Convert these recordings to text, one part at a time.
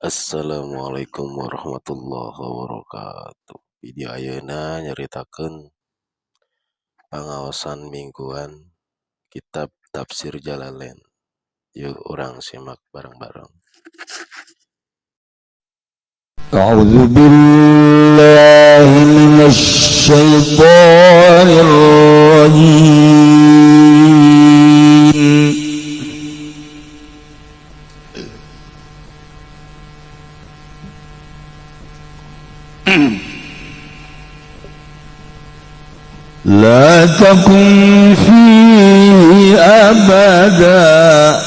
Assalamualaikum warahmatullahi wabarakatuh. Video ayeuna nyaritakeun pangaosan mingguan kitab Tafsir Jalalain. Yuk, urang simak bareng-bareng. أعوذ بالله من الشيطان الرجيم. لا تقم فيه أبدا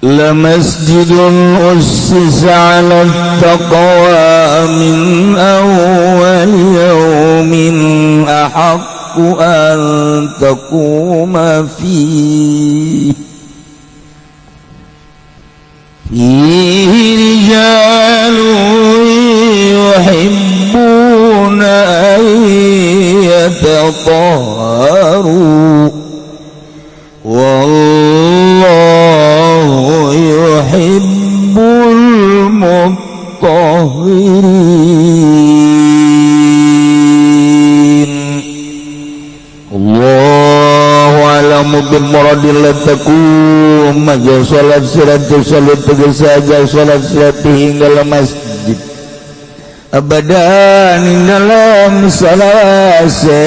لمسجد أسس على التقوى من أول يوم أحق أن تقوم فيه، فيه رجال يحبون أن يتطهروا والله يحب المطهرين. الله أعلم بمراد. لا تقوم aja salat sira salat, tegese aja salat sira hingga masjid abadan ing dalam salawase.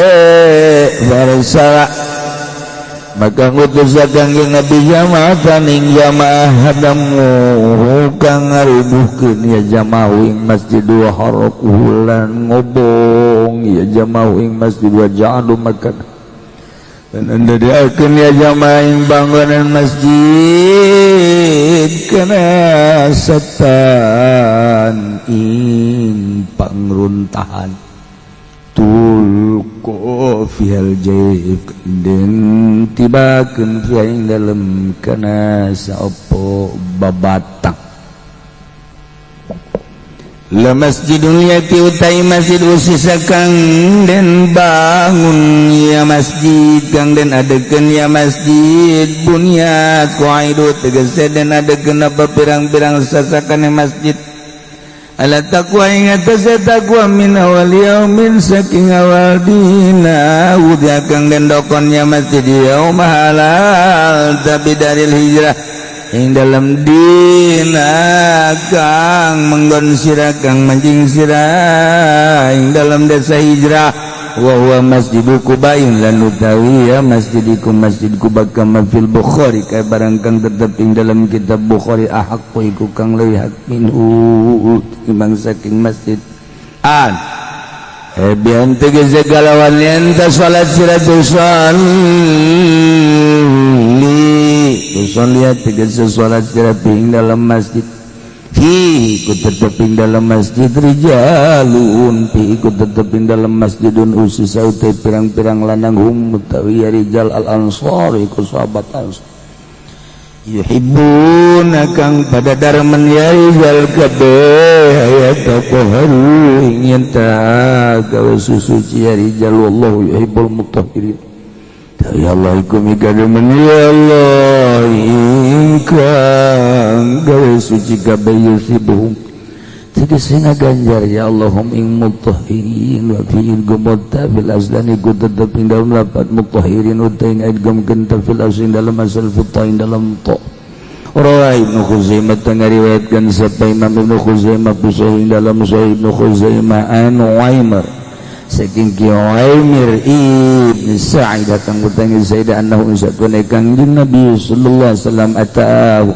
Farsala maka ngutus Kangjeng Nabi jamaatan ing jamaah hadamu kang ngarubuhkeun ya jamaah ing masjid wa haraquhu lan ngobong ya jamaah ing masjid wa ja'alu makan dan ndadekakeun ya jamaah ing bangunan masjid kana setan ing pangruntahan tulqa fihal jaib den tibakeun fiha ing dalem kana saopo babatang. La masjidun yati utai masjid usisa kang den bangun ya masjid, kang den adekeun ya masjid bunyat qaidu, tegese den adekeun apa pirang-pirang sasakane masjid ala taqwa ing atase taqwa min awal yaumin saking awal dina udah kang den dokon ya masjid yaum halal tapi daril hijrah ing dalam dina kang menggon sira, kang mancing sira ing dalam desa hijrah. Wa huwa masjidu Qubain lan utawi ya masjid iku Masjid Quba. Kama fil Bukhari kaya barang kang tetep ing dalam kitab Bukhari ahaqqu iku kang leuwih hak minhu timbang saking masjid an bian tegese kalawan yen ta salat sira tusalli tusalli tegese salat sira ing dalam masjid. Fi iku tetep ing dalam masjid rijalun, fi iku tetep ing dalam masjidun usisa utai pirang-pirang lanang hum utawi ya rijal al ansor iku sahabat ansor yuhibbuna kang pada darman ya rijal kabeh aya taqaharu ingin ta gawe susuci ya rijal. Wallahu yuhibbul mutahhirin. Ya Allah iku mikademen ya Allah ingkang gawe suci kabeh yusibuhum tegese ngaganjar ya Allahum ing mutahhirin. Wa fi idgham fil aslan iku tetep ing dalam lapat mutahhirin uta ing idgham kenta fil aslin dalam asal futa ing dalam ta. Rawa Ibnu Khuzaimah ngariwayatkan siapa Imam Ibnu Khuzaimah fi sahih dalam sahih Ibnu Khuzaimah an Uwaimir saking Ki Uwaimir ibn Sa'id kang utangi Sa'id annahu satune Kangjeng Nabi sallallahu alaihi wasallam atahu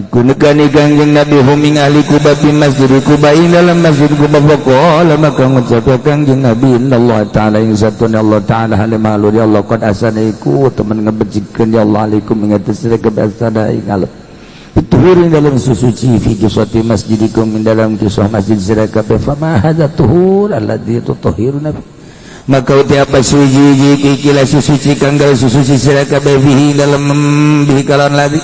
iku nekani Kangjeng Nabi hum ing ahli Quba fi Masjid Quba ing dalam Masjid Quba. Faqala maka ngucap Kangjeng Nabi inna Ta'ala ing satune Allah Ta'ala halim ya Allah qad asana iku temen ngebecikeun ya Allah alaikum ing atas kebasana ing alep Tuhur dalam susuci fi kiswati masjidikum ing dalam kisah masjid sira kabeh. Fama hadza tuhur alladzi tutahhiruna, maka uti apa suci ikilah susuci kang gawe susuci sira kabeh fihi dalam bihi kalawan ladzi.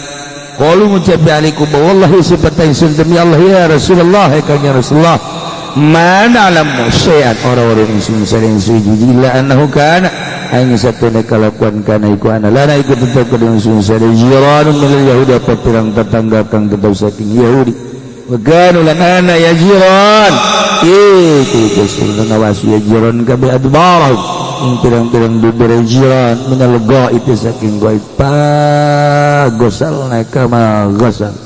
Qalu ngucap alaikum wallahi sifat ingsun demi Allah ya Rasulullah ya ya Rasulullah ma na'lamu syai'an ora-ora ingsun sering suci illa annahu kana. Aing satuna kalakuan kana iku ana lana iku tetep kedeng sun sada jiranun minal yahudi apa pirang tetangga kang tetep saking Yahudi. Wa kanu lan ana ya jiran itu geus ngawasu ya jiran kabeh adbarahum ing pirang-pirang dubure jiran minal ghaib saking ghaib pa gosalna kama gosal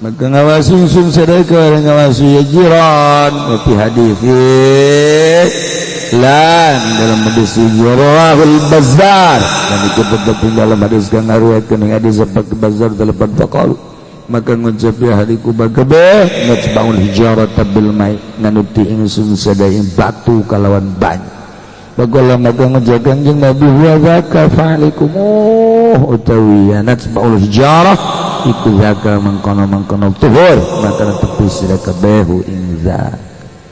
maka ngawasu sun sadaka ngawasu ya jiran. Wa fi hadis lan dalam hadis rawahul Bazzar dan ikut tetap dalam hadis kang ngariwayatkeun hadis sahabat Bazzar telepan faqalu maka ngucap ya hadiku bagabe natba'ul hijarata bil mai nganuti ingsun sadaya batu kalawan banyu. Bagola maka ngucap Kanjeng Nabi huwa zaka fa'alikum oh utawi natba'ul hijarah iku zaka mangkono-mangkono tuhur maka tepi sira kabehu ing zaka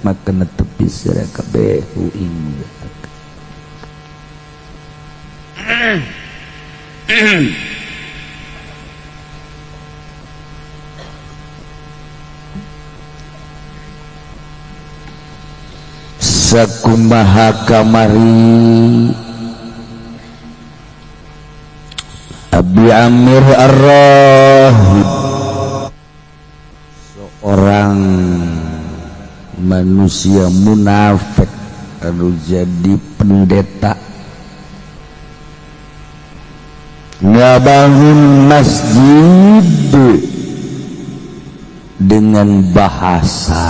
maka netepi sira kabehu ing zaka. Sakumaha kamari Abi Amir Ar-Rahib seorang manusia munafik anu jadi pendeta ngabangun masjid dengan bahasa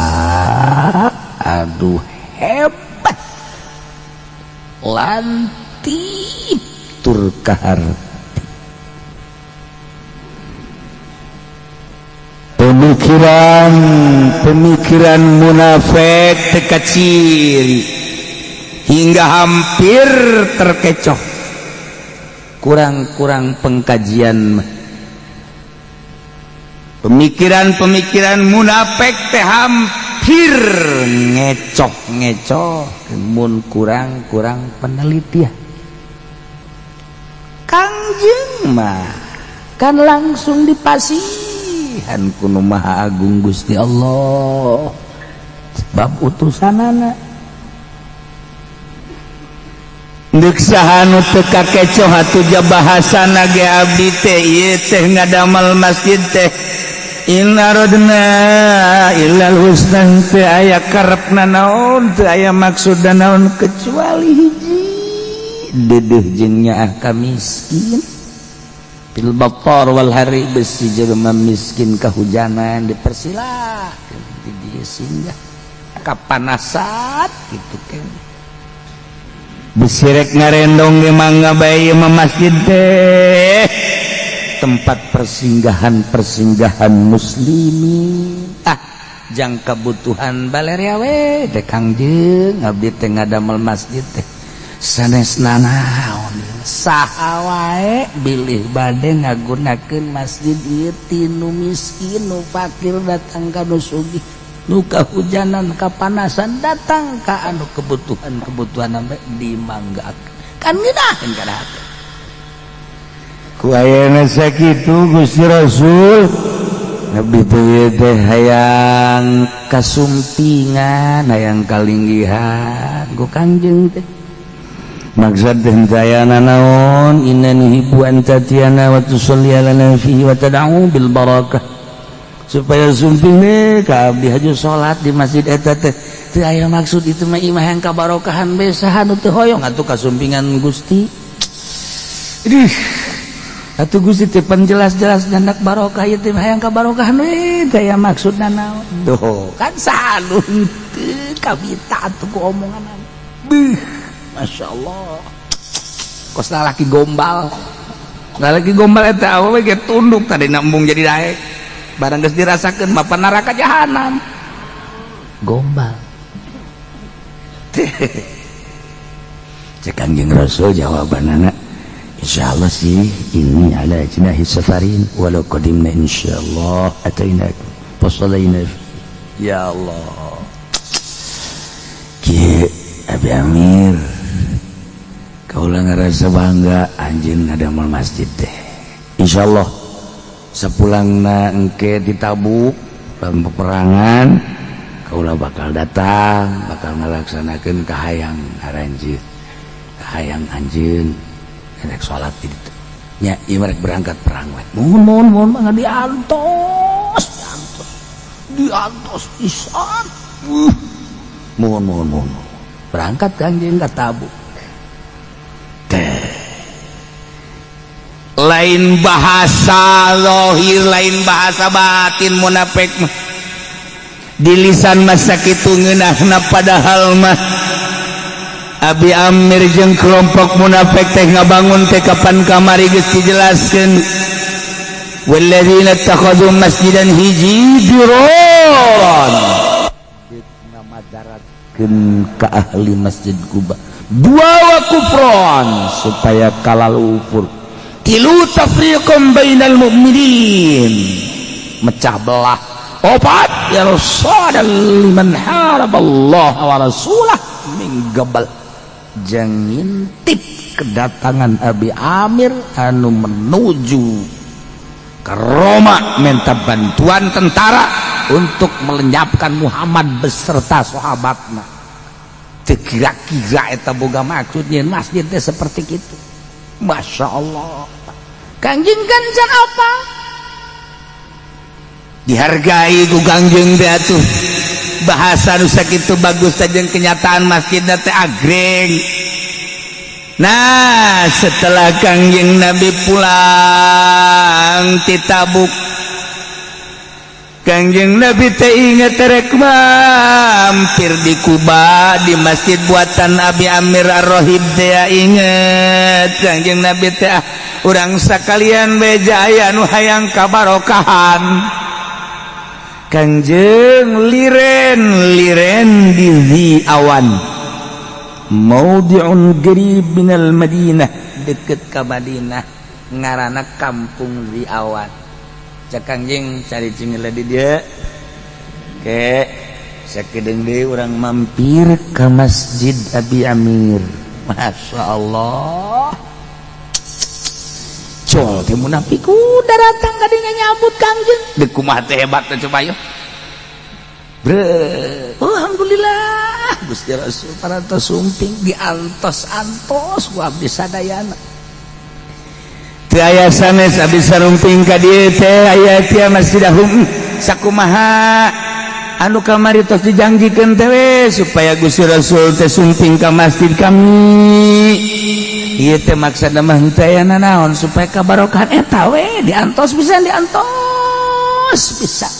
aduh hebat lantip tur kahar pemikiran munafik teka ciri hingga hampir terkecoh kurang-kurang pengkajian pemikiran-pemikiran munafik teh hampir ngecoh-ngecoh mun kurang-kurang penelitian. Kangjeng mah kan langsung dipasihan ku Nu Maha Agung Gusti Allah sebab utusanana. Deuk saha nu teu kakecoh atuh jabahasana ge abdi teh ieu teh ngadamel masjid teh in aradna illal husna teu aya karepna naon teu aya maksudna naon kecuali hiji deudeuh jeung nyaah ka miskin fil battar wal hari besi jelema miskin kahujanan dipersilahkeun di dieu singgah kapanasat kitu kan besirek ngarendong ge mangga bae ieu mah masjid teh tempat persinggahan-persinggahan muslimin. Ah jang kebutuhan baleria we teh Kangjeng abdi teh ngadamel masjid teh sanes nanaon saha wae bilih bade ngagunakeun masjid ieu ti nu miskin nu fakir datang ka nu sugih nu kahujanan kapanasan datang ka anu kebutuhan-kebutuhan sampai dimanggakeun kan ngeunaheun kana hate ku ayeuna sakitu Gusti Rasul Nabi teh hayang kasumpingan hayang kalinggihan ku Kangjeng teh maksud teh hayana naon inna nuhibbu an tatiyana wa tusalli lana fihi wa tad'u bil barakah supaya sumping deh ka abdi haju salat di masjid eta teh teu aya maksud itu mah imah yang kabarokahan bae saha nu teu hoyong atuh kasumpingan Gusti. Ih atuh Gusti teh penjelas-jelas nyandak barokah ieu teh hayang kabarokahan we teu aya maksudna naon. Duh kan salun teu kabita atuh ku omongan. Beuh masyaallah kos lalaki gombal. Lalaki gombal eta awewe ge tunduk tadi nambung jadi daek. Barang geus dirasakeun bapak neraka jahanam. Gombal. Cek Kangjeng Rasul jawabanana insyaallah sih ini ala jinahi safarin walau qadimna insyaallah atainakum fasalaina. Ya Allah Ki Abi Amir kaula ngarasa bangga anjeun ngadamel masjid teh insyaallah sepulangna engke ditabuk dalam peperangan kaula bakal datang bakal ngalaksanakeun kahayang aranjeun. Hayang anjeun rek salat di ditu nya, ieu rek berangkat perang we. Mohon, mohon, mohon, mangga diantos, diantos, diantos pisan. Mohon, mohon, mohon. Berangkat Kangjeng ka Tabuk teh. Lain bahasa lohir, lain bahasa batin. Munafik mah di lisan masa kitu ngeunahna, padahal mah Abi Amir jeung kelompok munafik teh ngabangun teh kapan kamari geus dijelaskeun, walladzina ittakhadhu masjidan hiji diroran, ngamajaratkeun ka ahli Masjid Quba. Dua, wa kufron, supaya kalalupur. Tilu, tafriqum bainal mu'minin, mecah belah. Opat, ya rasul liman haraballah wa rasulah min gabal, jang ngintip kedatangan Abi Amir anu menuju ke Roma minta bantuan tentara untuk melenyapkan Muhammad beserta sahabatna. Teu kira-kira eta boga maksudnya masjid teh seperti itu. Masya Allah, Kangjeng kan can apa dihargai ku Kangjeng teh atuh. Bahasa nu sakitu bagus saja, kenyataan masjid teh agreng. Nah, setelah Kangjeng Nabi pulang ti Tabuk, Kangjeng Nabi teh inget rek mampir di Kuba, di masjid buatan Abi Amir Ar-Rohib teh. Inget Kangjeng Nabi teh, ah, urang sakalian beja aya nu hayang kabarokahan. Kangjeng liren liren di Zi Awan, maudi'un qarib minal Madinah, deket ka Madinah, ngarana kampung Zi Awan. Cek Kangjeng, cari cingila di dia ke sakedeung deui urang mampir ke Masjid Abi Amir. Masya Allah, col teh munafik udah datang ka dinya nyambut Kangjeng. Deuk kumaha teh hebat teh, coba yuk. Bre, oh, alhamdulillah Gusti Rasul parantos sumping, diantos-antos ku abdi sadayana. Teu aya sanes, abdi sarumping ka dieu teh aya tia masjidahum. Sakumaha anu kamari tos dijanjikeun teh we, supaya Gusti Rasul teh sumping ka masjid kami ieu teh. Maksudna mah henteu aya nanaon, supaya kabarokahan eta we diantos, bisa diantos, bisa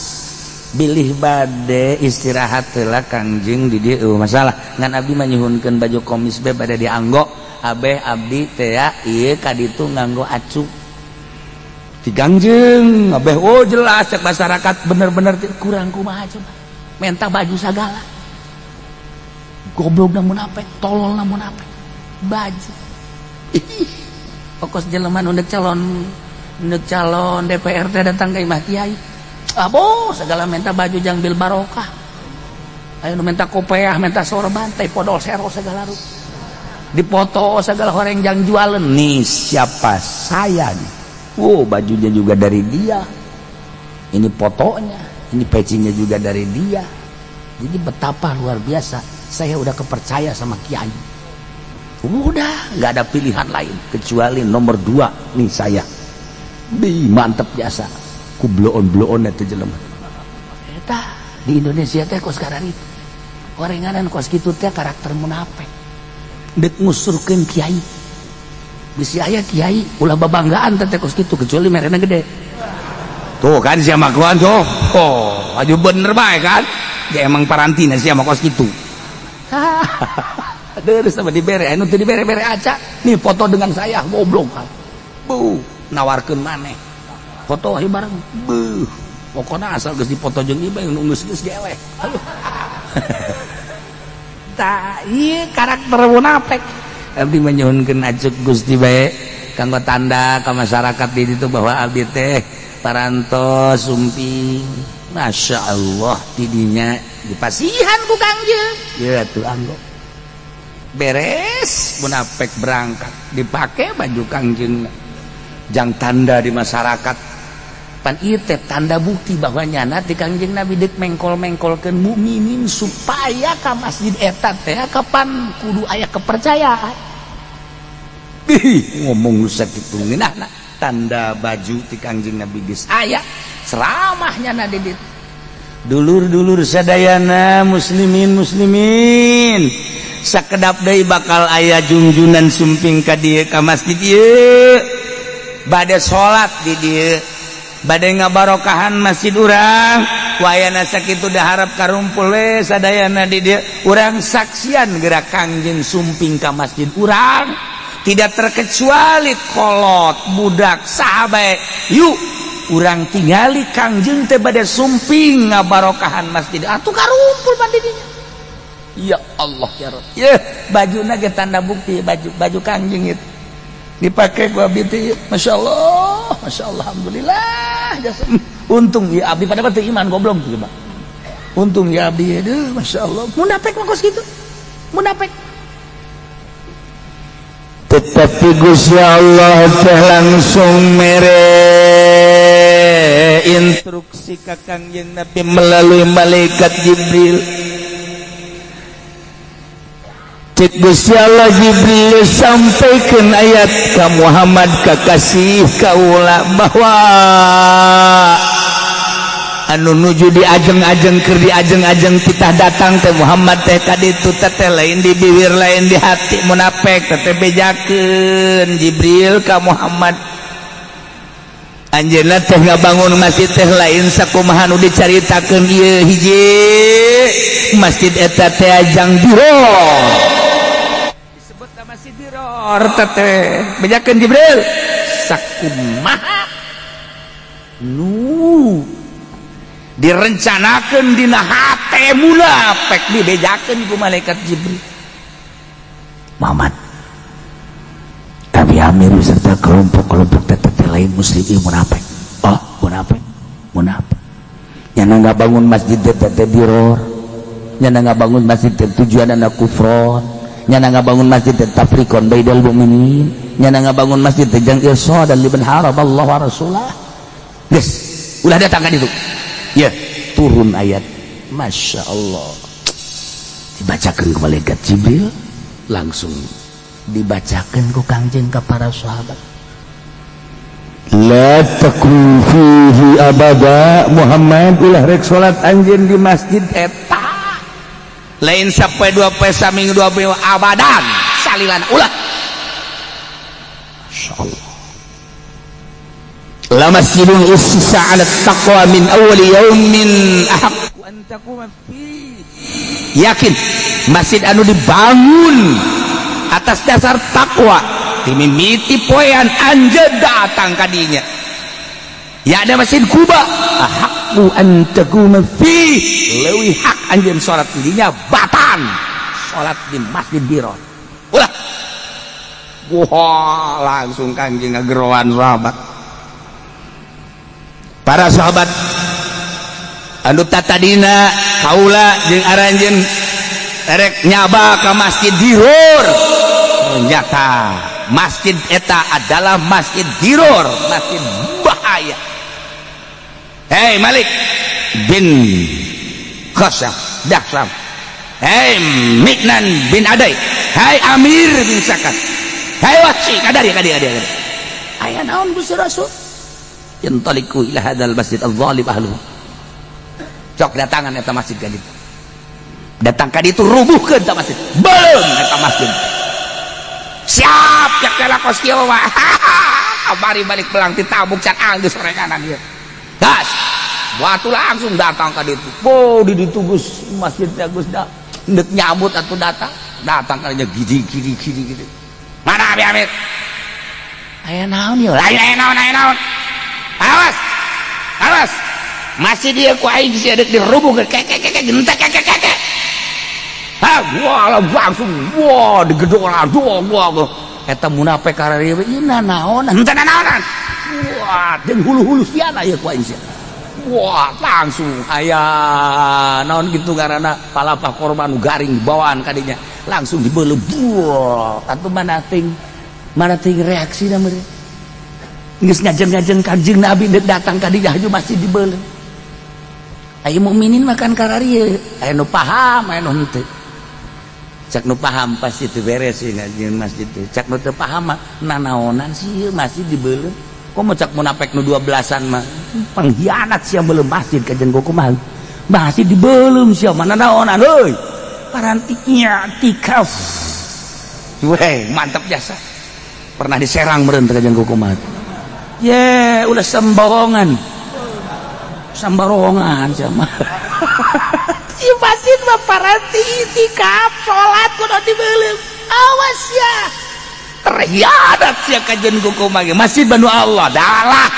bilih bade istirahat heula Kangjeng di dieu. Masalah ngan abdi mah nyuhunkeun baju komis be bade dianggo abeh abdi teh ya, ieu ka ditu nganggo acuk di Kangjeng abeh. Oh, jelas cek masyarakat bener-bener kurang. Kumaha coba minta baju sagala? Goblok na munafik, tolol na munafik, baju. Ih, pokos jelema nu calon, nu calon DPR teh datang ke imah kiai, abo segala minta baju jang bil barokah. Ayo nu minta kopeah, minta sorban, teh podol sero segala rupa dipoto segala orang jang jualan. Nih siapa saya nih? Oh, bajunya juga dari dia, ini fotonya, ini pecinya juga dari dia. Jadi betapa luar biasa saya udah kepercaya sama kiai, udah nggak ada pilihan lain kecuali nomor 2 nih saya. Bi mantep biasa ku bloon bloon itu jelema. Eta di Indonesia teh kos sekarang itu orenganan kos kitu teh karakter munafik, dek ngusurkeun kiai. Bisi aya kiai ulah babanggaan teh kos kitu, kecuali merena gede tuh kan. Siapa makuan tuh? Oh, aju bener bae kan ya, emang parantina siapa kos kitu. Terus sama dibere, anu teu dibere-bere aca nih foto dengan saya, goblok kan. Bu nawarkeun maneh foto ayo bareng. Beuh, pokoknya asal geus dipoto jeung ieu bae, nu geus geus geleh. Aduh, tah ieu karakter munafik. Abdi menyuhunkeun acuk Gusti bae kanggo tanda ka masyarakat di ditu bahwa abdi teh parantos sumping. Masya Allah, tidinya dipasihan ku Kangjeng ya tuh anggo. Beres munafik berangkat, dipakai baju Kangjeng jang tanda di masyarakat. Pan ieu teh tanda bukti bahwa nyana di Kangjeng Nabi dek mengkol-mengkolkeun mukminin supaya ka masjid eta teh kapan kudu aya kepercayaan. Ih, ngomong nu sakitu ngeunahna tanda baju ti Kangjeng Nabi geus aya ceramahnya na di ditu. Dulur-dulur sadayana, muslimin muslimin, sakedap deui bakal aya jungjunan sumping ka dieu, ka masjid ieu, bade salat di dieu, bade ngabarokahan masjid urang. Wayana sakitu daharap karumpul we sadayana di dieu. Urang saksian gerak Kangjeng sumping ka masjid urang, tidak terkecuali kolot, budak, sahabat. Yuk, urang tingali Kangjeng teh bade sumping ngabarokahan masjid. Atuh karumpul pan di dinya. Ya Allah, ya Rabb. Ya, bajuna ge tanda bukti, baju baju Kangjeng itu dipakai ku abdi teh. Masya Allah, Masya Allah, alhamdulillah jasa. Untung ya abdi pada teu iman, goblok tuh coba. Untung ya abdi, aduh, Masya Allah, munafik mah kos kitu, munafik. Tetapi Gusti Allah teh langsung mere instruksi ka Kangjeng Nabi melalui malaikat Jibril. Cek Gusti Allah, "Jibril, sampaikan ayat ka Muhammad, kakasih kaula, bahwa anu nuju diajeng-ajeng, keur diajeng-ajeng titah datang teh Muhammad teh ka ditu teh lain di bibir, lain di hati, munafik teh." Bejakeun Jibril ka Muhammad, anjeunna teh ngabangun masjid teh lain sakumaha nu dicaritakeun ieu. Hiji, masjid eta teh ajang diror, Disebut masjid diror teh. Bejakeun Jibril sakumaha nu direncanakeun dina hate munafik, dibejakeun ku malaikat Jibril. Muhammad, Abi Amir beserta kelompok-kelompok teh lain muslim, munafik. Oh, munafik, munafik. Nyana ngabangun masjid teh diror, nyana ngabangun masjid teh tujuan anak kufron, nyana ngabangun masjid teh tafriqon bainal mukminin, nyana ngabangun masjid teh jang irsadan liman haraballah wa rasulah. Geus ulah datang ka ditu. Ya, turun ayat. Masya Allah, dibacakan ke malaikat Jibril, langsung dibacakan ku Kangjeng ke para sahabat. La taqum fihi abada. Muhammad, ulah rek salat anjeun di masjid eta, lain sampai 2 poe, saminggu, 2 poe, abadan, salilan ulah. Masya Allah. La masjidun ussisa ala taqwa min awwali yaumin ahaqqu an taquma fi. Yakin, masjid anu dibangun atas dasar takwa dimimiti poean anjeun datang kadinya, ya ada Masjid Kuba, ahaqqu an taquma fi, leuwih hak anjeun salat dinya batan salat di Masjid Diror ulah. Wah, langsung Kangjeng ngageroan sahabat, para sahabat anu tatadina kaula jeung aranjeun erek nyaba ka Masjid Diror, ternyata masjid eta adalah Masjid Diror, masjid bahaya. Hei Malik bin Khasam Dahsam, hei Miknan bin Adai, hei Amir bin Sakat, hei Wahsy, kadari kadari kadari. Aya naon, Gusti Rasul? Intaliku ila hadzal masjid adh-dhalim ahluhu. Cok datangan eta masjid ka ditu, datang ka ditu, rubuhkeun eta masjid, belum eta masjid siap ya kela kos kieu mah. Kamari balik belang ditabuk can anggeus sorenganan ieu. Gas batu langsung datang ka ditu. Oh, di ditu geus masjid geus da ndek nyambut atuh. Datang datang kalinya gidi gidi gidi gidi. Mana Abi Amir? Aya naon ieu? Lain aya naon, aya naon. Awas, awas, masih dia ku aing sih ada dirubuh ke kek kek kek gentek kek kek kek. Ha, wah, langsung wah digedor, aduh, wah, eta munafik kararieu ieu naon, henteu naonan. Wah, jeung hulu-hulu siana ieu ku aing sia. Wah, langsung aya naon gitu karena palapah korban garing bawaan kadinya langsung dibeuleum. Buah, atuh mana ting reaksi na meureun. Geus ngajeng-ngajeng Kanjeng Nabi dek datang kadinya haju masih dibeuleum. Aya mukminin makan kararieu, aya nu paham, aya nu henteu. Cak nu paham pasti teu beres sih ngajieun masjid teh. Cak nu teu paham mah nanaonan sih ieu masjid dibeuleum. Komo cak munafik nu 12-an mah pengkhianat sia beuleum masjid kajen kumaha. Masjid dibeuleum sia mah nanaonan euy. Paranti i'tikaf. Weh, mantap jasa. Pernah diserang meureun teh kajen kumaha. Ye, ulah sembarongan. Sembarongan sia mah. Si masjid mah paranti itikaf, salat kudu dibeuleum. Awas ya. Terhianat sia kajen kumaha ge. Masjid banu Allah dalah.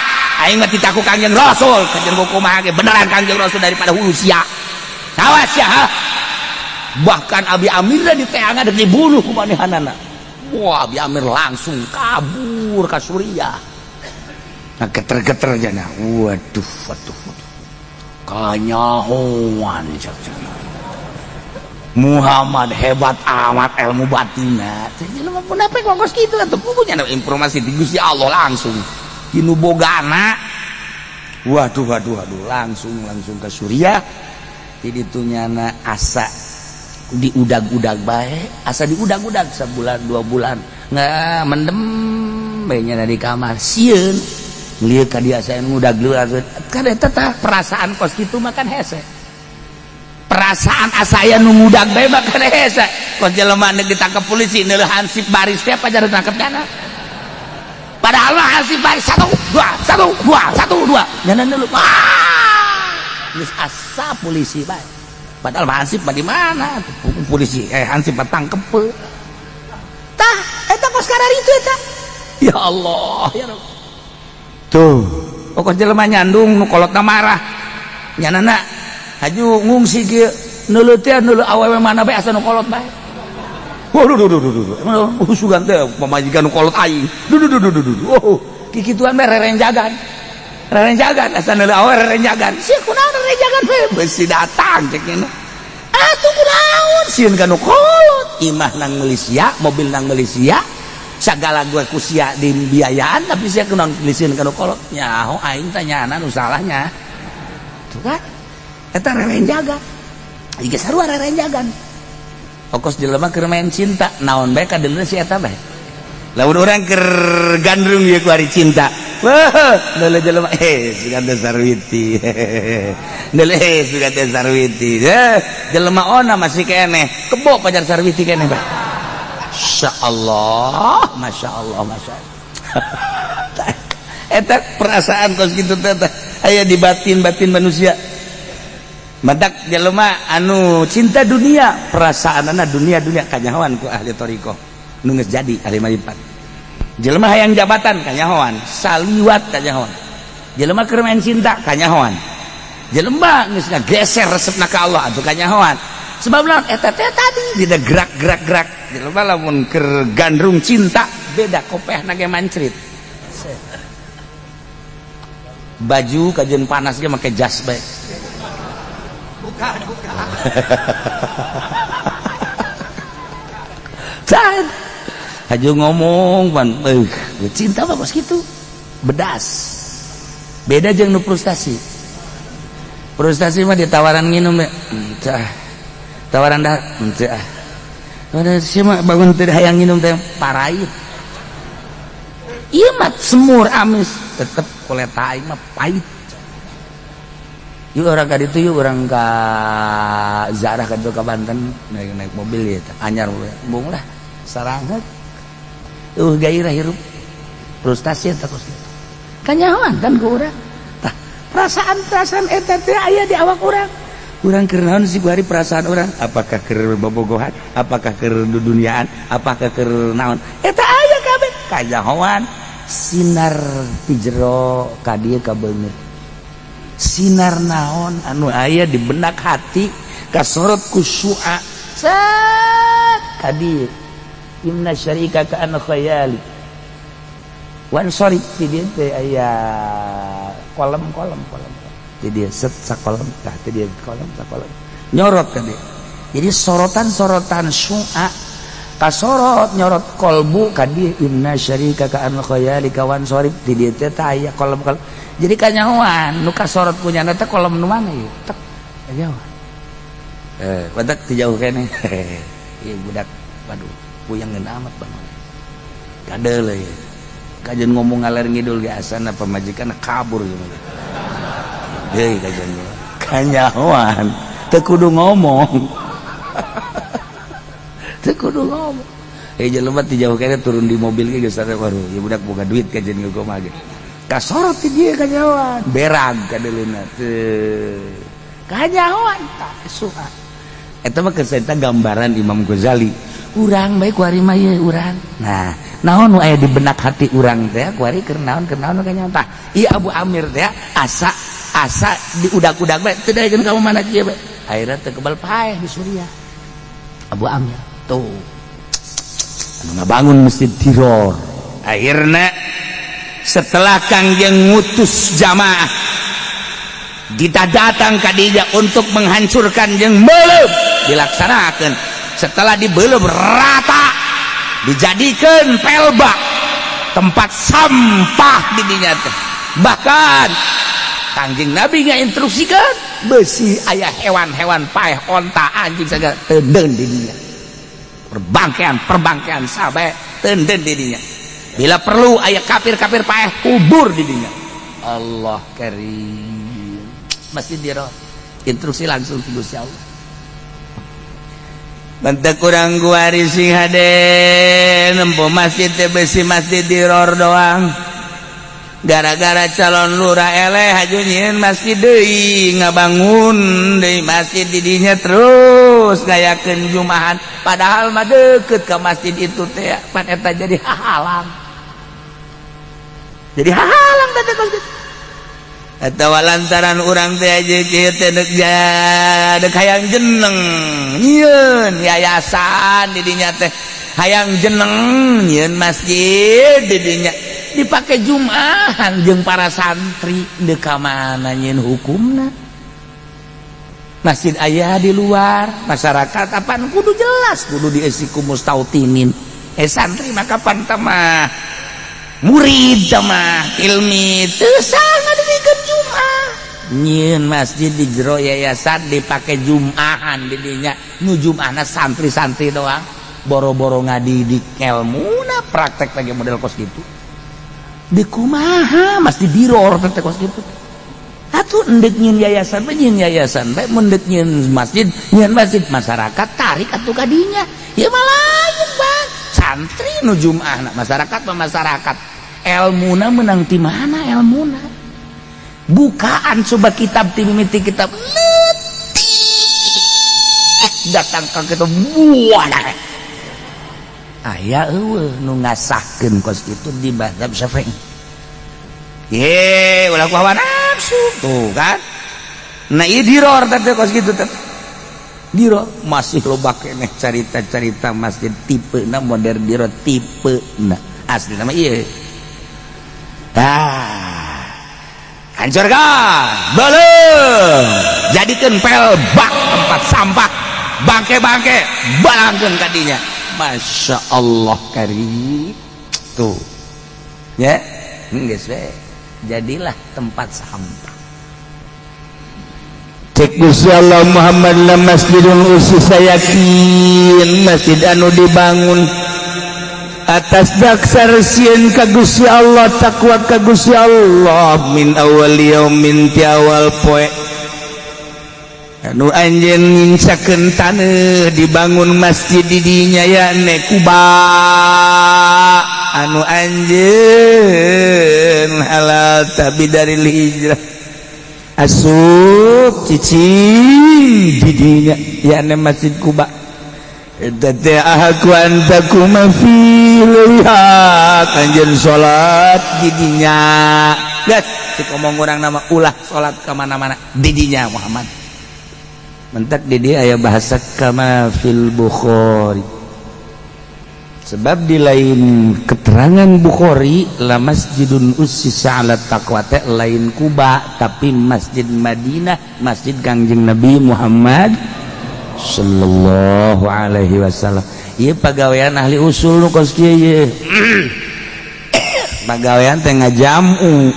Aing mah titaku Kangjeng Rasul, kajen kumaha ge beneran Kangjeng Rasul daripada hulu sia. Awas ya. Ha? Bahkan Abi Amir di teangan dibunuh ku manehanana. Wah, Abi Amir langsung kabur ka Suriah. Nah, geter-geter jana. Waduh, waduh, waduh. Kanyahoan cak Muhammad hebat amat ilmu batinna. Jadi jelema munafik kos kitu atuh punya informasi di Gusti Allah langsung. Dinu bogana. Waduh, waduh, waduh, langsung langsung ke Suriah. Jadi ditu nyana asa diudag-udag bae, asa diudag-udag sebulan 2 bulan. Nggak mendem bae nyana di kamar sieun. Lieu ka dia saya ngudag luar kan eta tah perasaan kos kitu mah kan hese. Perasaan asa aya nu ngudag bae mah kan hese. Kos jelema nu ditangkap polisi neuleuh hansip baris teh pajar ditangkep nyana. Padahal mah hansip baris 1 2 1 2 1 2 nyana neuleuh. Wah! Geus asa polisi bae. Padahal mah hansip mah di mana? Polisi hansip mah tangkep. Tah eta kos kararitu eta. Ya Allah, ya Rabb. Tuh, pokok jelema nyandung nu kolotna marah. Nyanana haju ngungsi kieu neuleuh teh neuleuh awewe mana bae asa nu kolot bae. Waduh, duh, duh, duh, duh. Oh, sugan teh pamajikan nu kolot aing. Duh, duh, duh, duh, duh, duh. Oh, kikituan bae rerenjagan. Rerenjagan asa neuleuh awewe rerenjagan. Sia kunaon rerenjagan bae beusi datang cek nya. Atuh kunaon sieun ka nu kolot. Imah nang Malaysia, mobil nang Malaysia, segala gue kusia di biayaan tapi sia kunaon lisieun ka nu kolot. Nyaho aing teh nyana nu salahnya. Tuh kan? Eta rerenjagan. Ieu sarua rerenjagan. Okos jelema keur main cinta, naon bae kadeuleuh si eta bae. Lamun urang keur gandrung ieu ku ari cinta. Wah, neuleuh jelema sugan teh Sarwiti. Neuleuh sugan teh Sarwiti. Jelema ona masih keneh, kebo pajar Sarwiti keneh bae. Masya Allah, Masya Allah, Masya Allah. Eta perasaan kos kitu teh aya di batin-batin manusia. Matak jelema anu cinta dunia, perasaanana dunia-dunia kanyahoan ku ahli thariqah. Nu geus jadi ahli marifat. Jelema hayang jabatan kanyahoan, saliwat kanyahoan. Jelema keur main cinta kanyahoan. Jelema geus ngageser resepna ka Allah atuh kanyahoan. Sebab naon eta teh tadi dina gerak-gerak-gerak. Jelema lamun keur gandrung cinta beda kopehna ge mancrit. Baju kajian panas ge make jas bae. Bukan, bukan. Can. Haju ngomong pan, cinta mah kos kitu. Bedas. Beda jeung nu frustasi. Frustasi mah ditawaran nginum we. Henteu ah. Tawaran dah, henteu ah. Ada sia mah bangun teu hayang nginum teh parait. Ieu mah semur amis, tetep kuleta aing mah pahit. Yuk orang ka ditu, yuk orang ka Zarah ka ditu ka Banten naik naik mobil ya anyar bung lah saranget gairah hirup frustasi eta kos kitu kanyahoan kan ku urang tah perasaan-perasaan eta teh aya di awak urang. Urang keur naon sih hari perasaan urang, apakah keur bobogohan, apakah keur duniaan, apakah keur naon eta aya kabeh kanyahoan. Sinar ti jero ka dieu ka beungeut, sinar naon anu aya di benak hati kasorot ku syu'a set ka dieu. Inna syarika ka an khayali wan sorry ti dieu teh aya kolom-kolom kolom ti dieu set sakolom tah ti dieu kolom sakolom nyorot ka dieu. Jadi sorotan-sorotan syu'a kasorot nyorot kolbu ka dieu. Inna syarika ka an khayali wan sorry ti dieu teh aya kolom-kolom. Jadi kanyahoan nu kasorot punya teh kolom nu mana ieu tek kanyahoan badak ti jauh keneh. Ieu budak, waduh, puyangeun amat bang. Kadeuleu ya. Kajen ngomong ngaler ngidul ge asana pamajikan kabur gitu. Deui kajen kanyahoan, teu kudu ngomong. Teu kudu ngomong. Eh, jelema ti jauh kene turun di mobil ge geus baru. Ya budak boga duit kajen kumaha ge. Kasorot ti dieu kanyahoan, berag kadeuleuna teu. Kanyahoan tak suka. Eta mah keur gambaran Imam Ghazali. Urang baik kuari mah ieu urang. Nah, naon nu aya di benak hati urang teh kuari keur naon kanyahoan tah. Ieu Abu Amir teh asa asa diudak-udak bae teu daekeun ka mana kieu bae. Akhirna teu kebal paeh di Suriah. Abu Amir tuh anu ngabangun Masjid Diror. Akhirna setelah Kangjeng ngutus jamaah kita datang ka dinya untuk menghancurkan jeung belum dilaksanakan. Setelah dibelum rata, dijadikan pelbak, tempat sampah di dinya teh. Bahkan Kangjeng Nabi instruksikan besi aya hewan-hewan paeh, onta, anjing segala tenden di dinya, perbangkean perbangkean sampai tenden di dinya. Bila perlu aya kafir-kafir paeh, kubur di dinya. Allah karim. Masjid Diror instruksi langsung ke Gusti Allah. Bentuk kurang kuari sing hade nempo masjid teh besi Masjid Diror doang. Gara-gara calon lurah eleh, haju nyieun masjid deui, ngabangun deui masjid di dinya, terus ngayakeun jumahan, padahal mah deket ke masjid itu teh. Pan eta jadi hahalang, jadi hahalang teh masjid. Atau lantaran urang teh aja kieu teh dek hayang jeneng nyieun yayasan di dinya teh, hayang jeneng nyieun masjid di dinya dipakai jumahan jeung para santri. Deuk ka mana nyieun hukumna? Masjid aya di luar masyarakat, apaan kudu jelas, kudu diisi ku mustautinin. Eh, santri maka kapan mah murid mah ilmi teu sangat dibikeun Jumat. Nyieun masjid di jero yayasan dipakai jumahan di dinya, nu jumahna santri-santri doang, boro-boro ngadidik ilmuna, praktek lagi model kos gitu di kumaha Masjid Diror teh kos gitu. Atuh endek nyieun yayasan bae, nyieun yayasan bae, mun deuk nyieun masjid, nyieun masjid, masyarakat tarik atuh ka dinya. Ya malah lain, Bang, santri nu jumahna, masyarakat mah masyarakat. Elmuna menang ti mana elmuna? Bukaan coba kitab ti mimiti kitab leutik datang ka kitab buah aya eueuh nu ngasahkeun kos kitu di mazhab Syafi'i. Ye, ulah ku hawa nafsu tuh kan. Nah, ieu Diror teh kos kitu teh. Diror masih loba keneh carita-carita masjid tipe na modern Diror tipe na asli nama ieu. Ah, hancurkan, belum jadikan pelbak, tempat sampah, bangke-bangke balangkeun kadinya. Masya Allah karim tuh ya, geus we jadilah tempat sampah. Cek Gusti Allah Muhammad, la masjidun ussisa, yakin masjid anu dibangun atas dasar sieun ka Gusti Allah, takwa ka Gusti Allah, min awal yaumin, ti awal poe anu anjeun ngincakeun taneuh dibangun masjid di dinya, yakni Kuba, anu anjeun halal tapi dari hijrah asup cicing di dinya, yakni Masjid Kuba. Eta teh ahaqqu an taquma fi anjeun salat di dinya. Geus cek omong urang nama ulah salat ka mana-mana di dinya. Muhammad mentak di dia aya bahasa kama fil Bukhari, sebab di lain keterangan Bukhari la masjidun ussisa ala taqwa teh lain Kuba, tapi Masjid Madinah, Masjid Kangjeng Nabi Muhammad sallallahu alaihi wasallam. Ieu pagawean ahli usul nu kos kieu. Ieu pagawean teh ngajamu.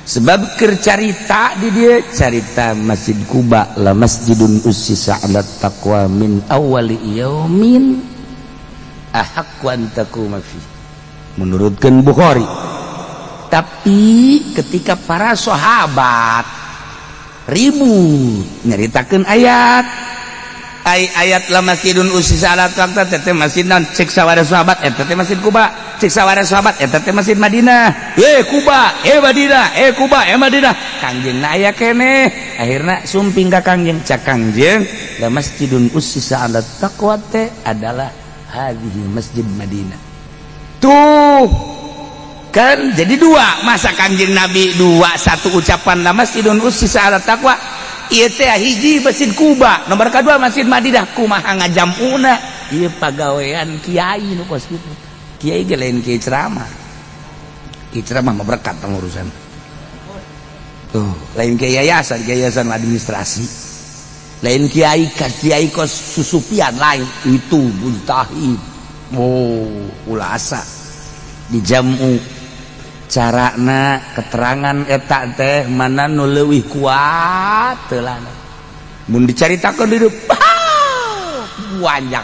Sebab keur carita di dieu, carita Masjid Quba, la masjidun ussisa ala taqwa min awwali yaumin ahaqqu an taquma fi, menurutkeun Bukhari. Tapi ketika para sahabat ribut nyaritakeun ayat ay ayat la masjidun ussisa ala taqwa teh masjid naon, cek sawara sahabat eta teh Masjid Quba, cek sawara sahabat eta teh Masjid Madinah. Eh, Kuba, eh, Madinah, eh, Kuba, eh, Madinah. Kangjeng na aya keneh. Akhirna sumping ka Kangjeng, cak Kangjeng, la masjidun ussisa ala taqwa teh adalah hadhihi Masjid Madinah. Tuh kan jadi dua. Masa Kangjeng Nabi dua satu ucapan, la masjidun ussisa ala taqwa ieu teh hiji Masjid Kuba, nomor kedua Masjid Madinah, kumaha ngajamuna? Ieu pagawean kiai nu kos kitu. Kiai ge lain kiai ceramah. Kiai ceramah mah berkat tong urusan tuh. Lain kiai yayasan, kiai yayasan administrasi. Lain kiai kiai kos susupian, lain itu mujtahid. Oh, ulasa dijamu carana keterangan eta teh mana nu leuwih kuat teu lana. Mun dicaritakeun di banyak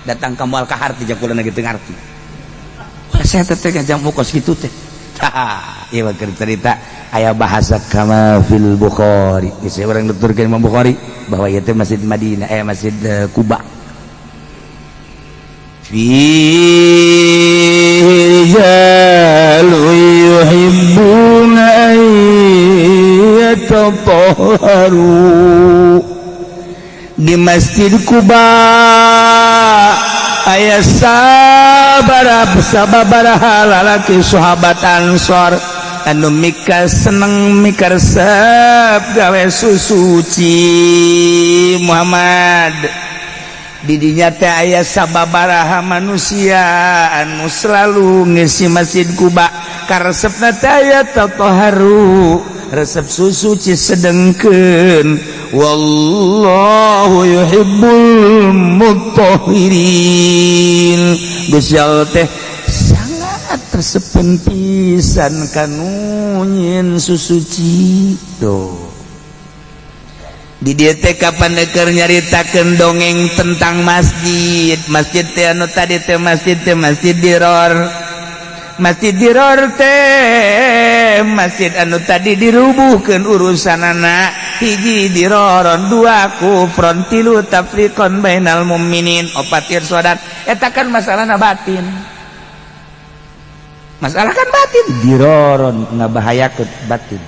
datang ka moal kaharti, jakulana gitu ngarti. Wah, saya teh ngajamu kos kitu teh. Tah, ieu mah keur cerita aya bahasa kama fil Bukhari. Geus urang nuturkeun Imam Bukhari bahwa ieu teh Masjid Madinah, eh, Masjid Kuba. Fi rijalun yuhibbuna an yatatahharu. Di Masjid Kuba aya sabara sababaraha lalaki sahabat Ansor anu mika seneng, mikaresep gawe susuci. Muhammad, didinya teh aya sababaraha manusia anu selalu ngisi Masjid Kuba, karesepna teh aya tatoharu, resep susuci sedengkeun. Wallahu yuhibbul mutahhirin. Gusti Allah teh sangat resepeun pisan kanu nyieun susuci. Tuh, di dieu teh kapan keur nyaritakeun dongeng tentang masjid. Masjid teh anu tadi teh masjid teh Masjid Diror. Masjid Diror teh masjid anu tadi dirubuhkeun, urusanana hiji diroron, dua kufron, tilu tafriqon bainal mukminin, opat irsodan. Eta kan masalahna batin, masalah kan batin. Diroron ngabahayakeun batin,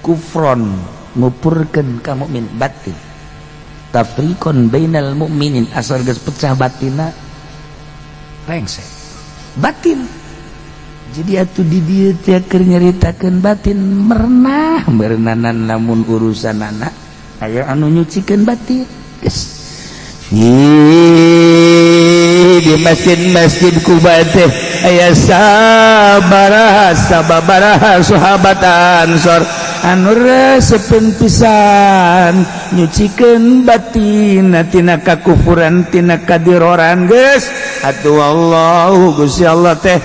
kufron ngupurkeun ka mukmin batin, tafriqon bainal mukminin asal geus pecah batina, rengsek batin. Jadi atuh di dieu teh keur nyaritakeun batin merenah merenanan, lamun urusan anak aya anu nyucikeun batin. Geus di masjid-masjid Kuba teh aya sabaraha sababaraha sahabat Ansor anu resepeun pisan nyucikeun batin tina kakufuran, tina kadiroran. Geus atuh, Allahu Gusti Allah teh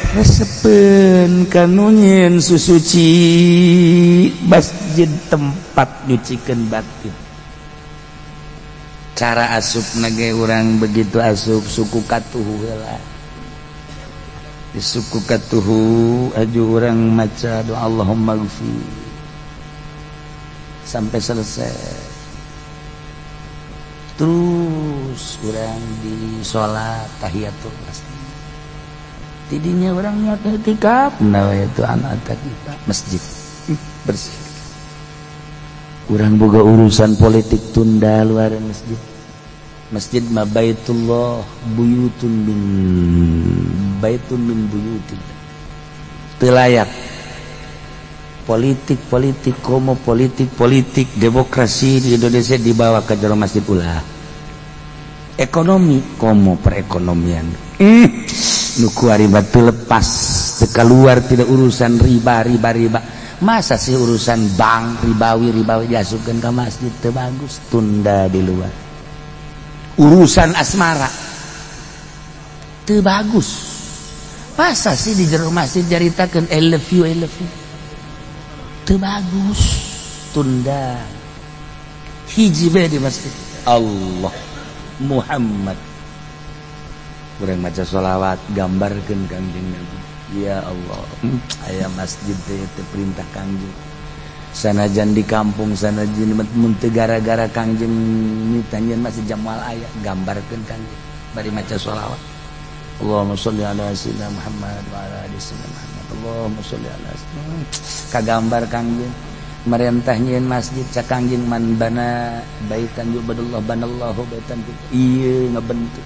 resepeun kanu nyieun susuci. Masjid tempat nyucikeun batin. Cara asup nage urang begitu asup suku katuhu heula. Di suku katuhu aju urang maca doa Allahumma gfir sampai selesai. Terus urang di sholat tahiyatul masjid, tidinya urang niat itikaf, itu anak kita masjid bersih. Urang boga urusan politik tunda luar masjid. Masjid mah baitullah, buyutun min baitun min buyutillah. Teu layak politik politik, komo politik politik demokrasi di Indonesia dibawa ke jero masjid, ulah. Ekonomi, komo perekonomian, nu kuari batu lepas teu keluar, tidak urusan riba riba riba. Masa sih urusan bank ribawi ribawi diasupkeun ke masjid? Teu bagus, tunda di luar. Urusan asmara teu bagus. Masa sih di jero masjid caritakeun "I love you, I love you"? Teu bagus, tunda. Hiji be di masjid Allah Muhammad. Urang maca sholawat, gambarkeun Kangjeng Nabi. Ya Allah, aya masjid teh teh perintah Kangjeng. Sanajan di kampung, sanajan mun teu gara-gara Kangjeng nitanyeun masjid jamal aya, gambarkeun Kangjeng bari maca sholawat. Allahumma sholli ala sayyidina Muhammad wa ala ali sayyidina Muhammad. Allahumma sholli ala sayyidina. Kagambar Kangjeng merentah nyieun masjid. Cak Kangjeng, "Man bana baitan yu'badullah banallahu baitan." Ieu ngabentuk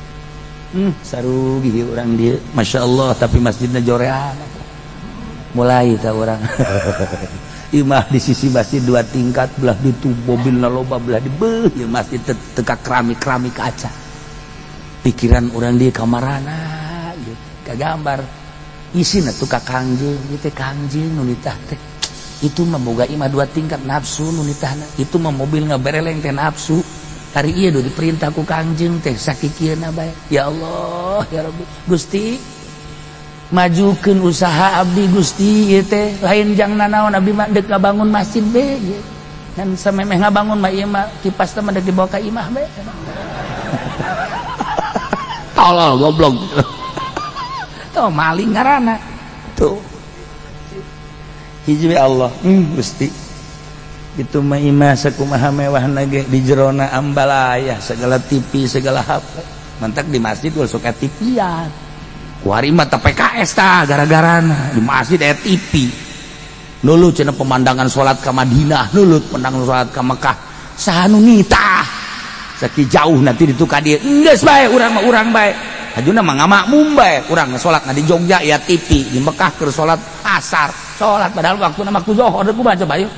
sarugi urang dieu, Masya Allah, tapi masjidnya jorean. Mulai ta urang imah di sisi masjid dua tingkat, belah ditu mobil loba, belah di beuh ieu masjid teka keramik-keramik kaca. Pikiran urang di kamarana ieu kagambar isina tuh ka Kangjeng. Ieu teh Kangjeng nu nitah teh. Itu mah boga imah dua tingkat nafsu nu nitahna, itu mah mobil ngabereleng teh nafsu. Hari ieu diperintah ku Kangjeng teh sakikieuna bae. Ya Allah, ya Rabbi, Gusti, majukeun usaha abdi, Gusti. Ieu teh lain jang nanaon, abdi mah deuk ngabangun masjid be ieu. Dan samemeh ngabangun mah ieu mah kipas teh mah deuk dibawa ka imah be. Tolol, goblok tuh, maling ngaranna tuh. Hiji Allah, Gusti, itu mah imah sakumaha mewah ge di jerona ambalaya segala TV, segala HP. Mantak di masjid ulah sok TV-an. Kuari mah teh PKS tah gara-garana di masjid aya TV. Nuluh cenah pemandangan salat ka Madinah, nulut pemandangan salat ka Mekah. Saha nu nitah saki jauh nanti ditu ka dieu? Geus bae urang mah, urang bae hajuna mah ngamakmum bae. Urang salat di Jogja ya TV, di Mekah keur salat asar, salat padahal waktu waktu zuhur. Kumaha coba yuk?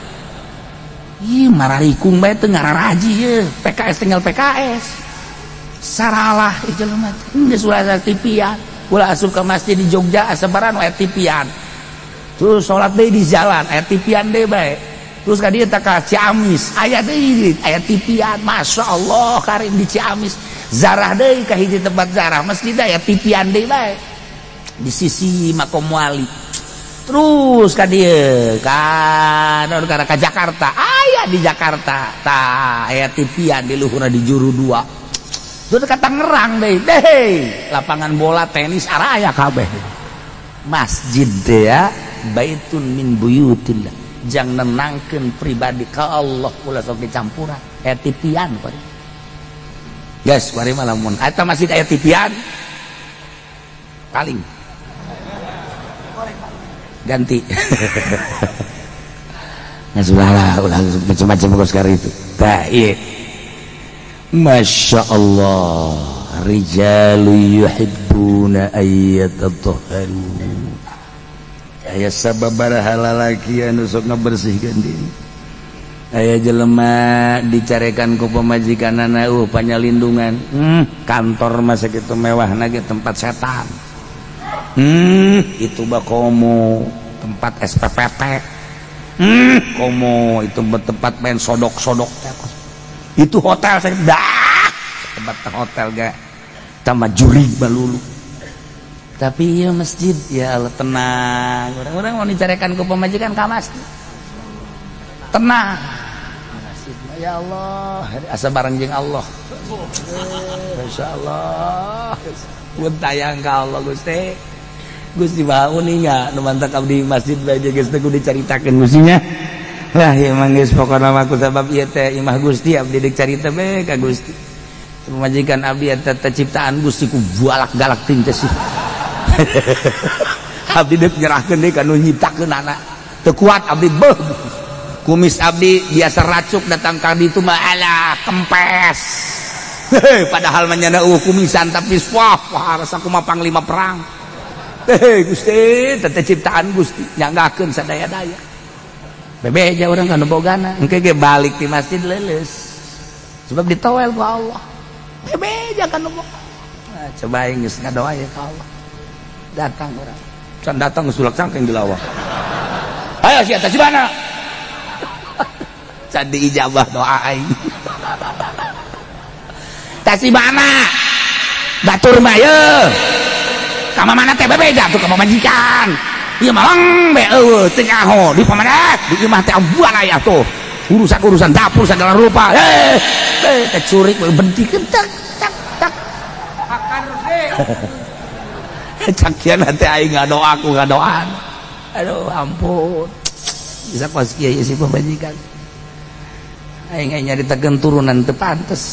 Ih, mararikung bae teu ngararaji ye. PKS tinggal PKS. Saralah ieu jelema teh. Geus ulah TV-an. Ulah asup ke masjid di Jogja asabaran aya TV-an. Terus salat deui di jalan aya TV-an deui bae. Terus ka dieu tah ka Ciamis, aya deui aya TV-an. Masya Allah, karim di Ciamis. Zarah deui ka hiji tempat zarah masjid aya TV-an deui bae. Di sisi makom wali. Terus ka dieu ka naon, ka Jakarta, aya di Jakarta tah aya TV-an di luhurna di juru dua. Terus ka Tangerang deui deh, lapangan bola tenis araya kabeh. Masjid teh ya baitun min buyutillah, jang nenangkeun pribadi ka Allah. Ulah sok dicampuran aya TV-an kuari. Guys, kuari mah lamun eta masjid aya TV-an paling ganti. Nggak, lah ulah macam-macam kok sekarang itu. Nah, iya. Masya Allah, rijalu yuhibbuna ayyatatahharu. Aya sababaraha lalaki anu sok ngabersihkeun diri. Aya jelema dicarekan ku pamajikanana, panyalindungan. Kantor mah sakitu mewah ge tempat setan. Itu bah komo tempat SPPT. Komo itu tempat main sodok-sodok. Itu hotel saya dah tempat hotel gak tambah juri balulu. Tapi iya masjid, ya Allah, tenang. Orang-orang mau dicarekan ke pamajikan ka masjid tenang. Masjid, ya Allah, asa bareng jeung Allah. Masya Allah, pun tayang ka Allah. Gusti, Gusti Maha uninga nu mantak abdi masjid bae geus teu kudu dicaritakeun Gustinya lah. Ieu mah geus pokona mah ku sabab ieu teh imah Gusti, abdi deuk carita bae ka Gusti. Pamajikan abdi eta teh ciptaan Gusti, ku galak-galak ting teh sih. Abdi deuk nyerahkeun deui ka nu nyiptakeun anak. Teu kuat abdi beuh. Kumis abdi biasa racuk, datang ka ditu mah alah kempes. Padahal mah nyana eueuh kumisan, tapi wah wah rasa kumaha panglima perang. Hei Gusti, teh ciptaan Gusti, nyanggakeun sadaya-daya. Bebeja urang kana bogana, engke ge balik di masjid leuleus. Sebab ditowel ku Allah. Bebeja kan nah, coba geus ngadoa ya ka Allah. Datang urang. Can datang geus sulak cangkeng di lawang. Ayo sia teh mana? Can diijabah doa aing. Tasi mana? Batur mah ye. Ka mana teh bebeja tuh ka pamajikan. Ieu malang be eueuh teu nyaho di pamadat di imah teh ambuan aya tuh. Urusan-urusan dapur segala rupa. Teh curik bentikeun tak tak tak. Akan Rusdi. Cakian teh aing ngadoa ku ngadoan. Aduh ampun. Bisa kos kieu si pamajikan. Aing aing nyaritakeun turunan teu pantes.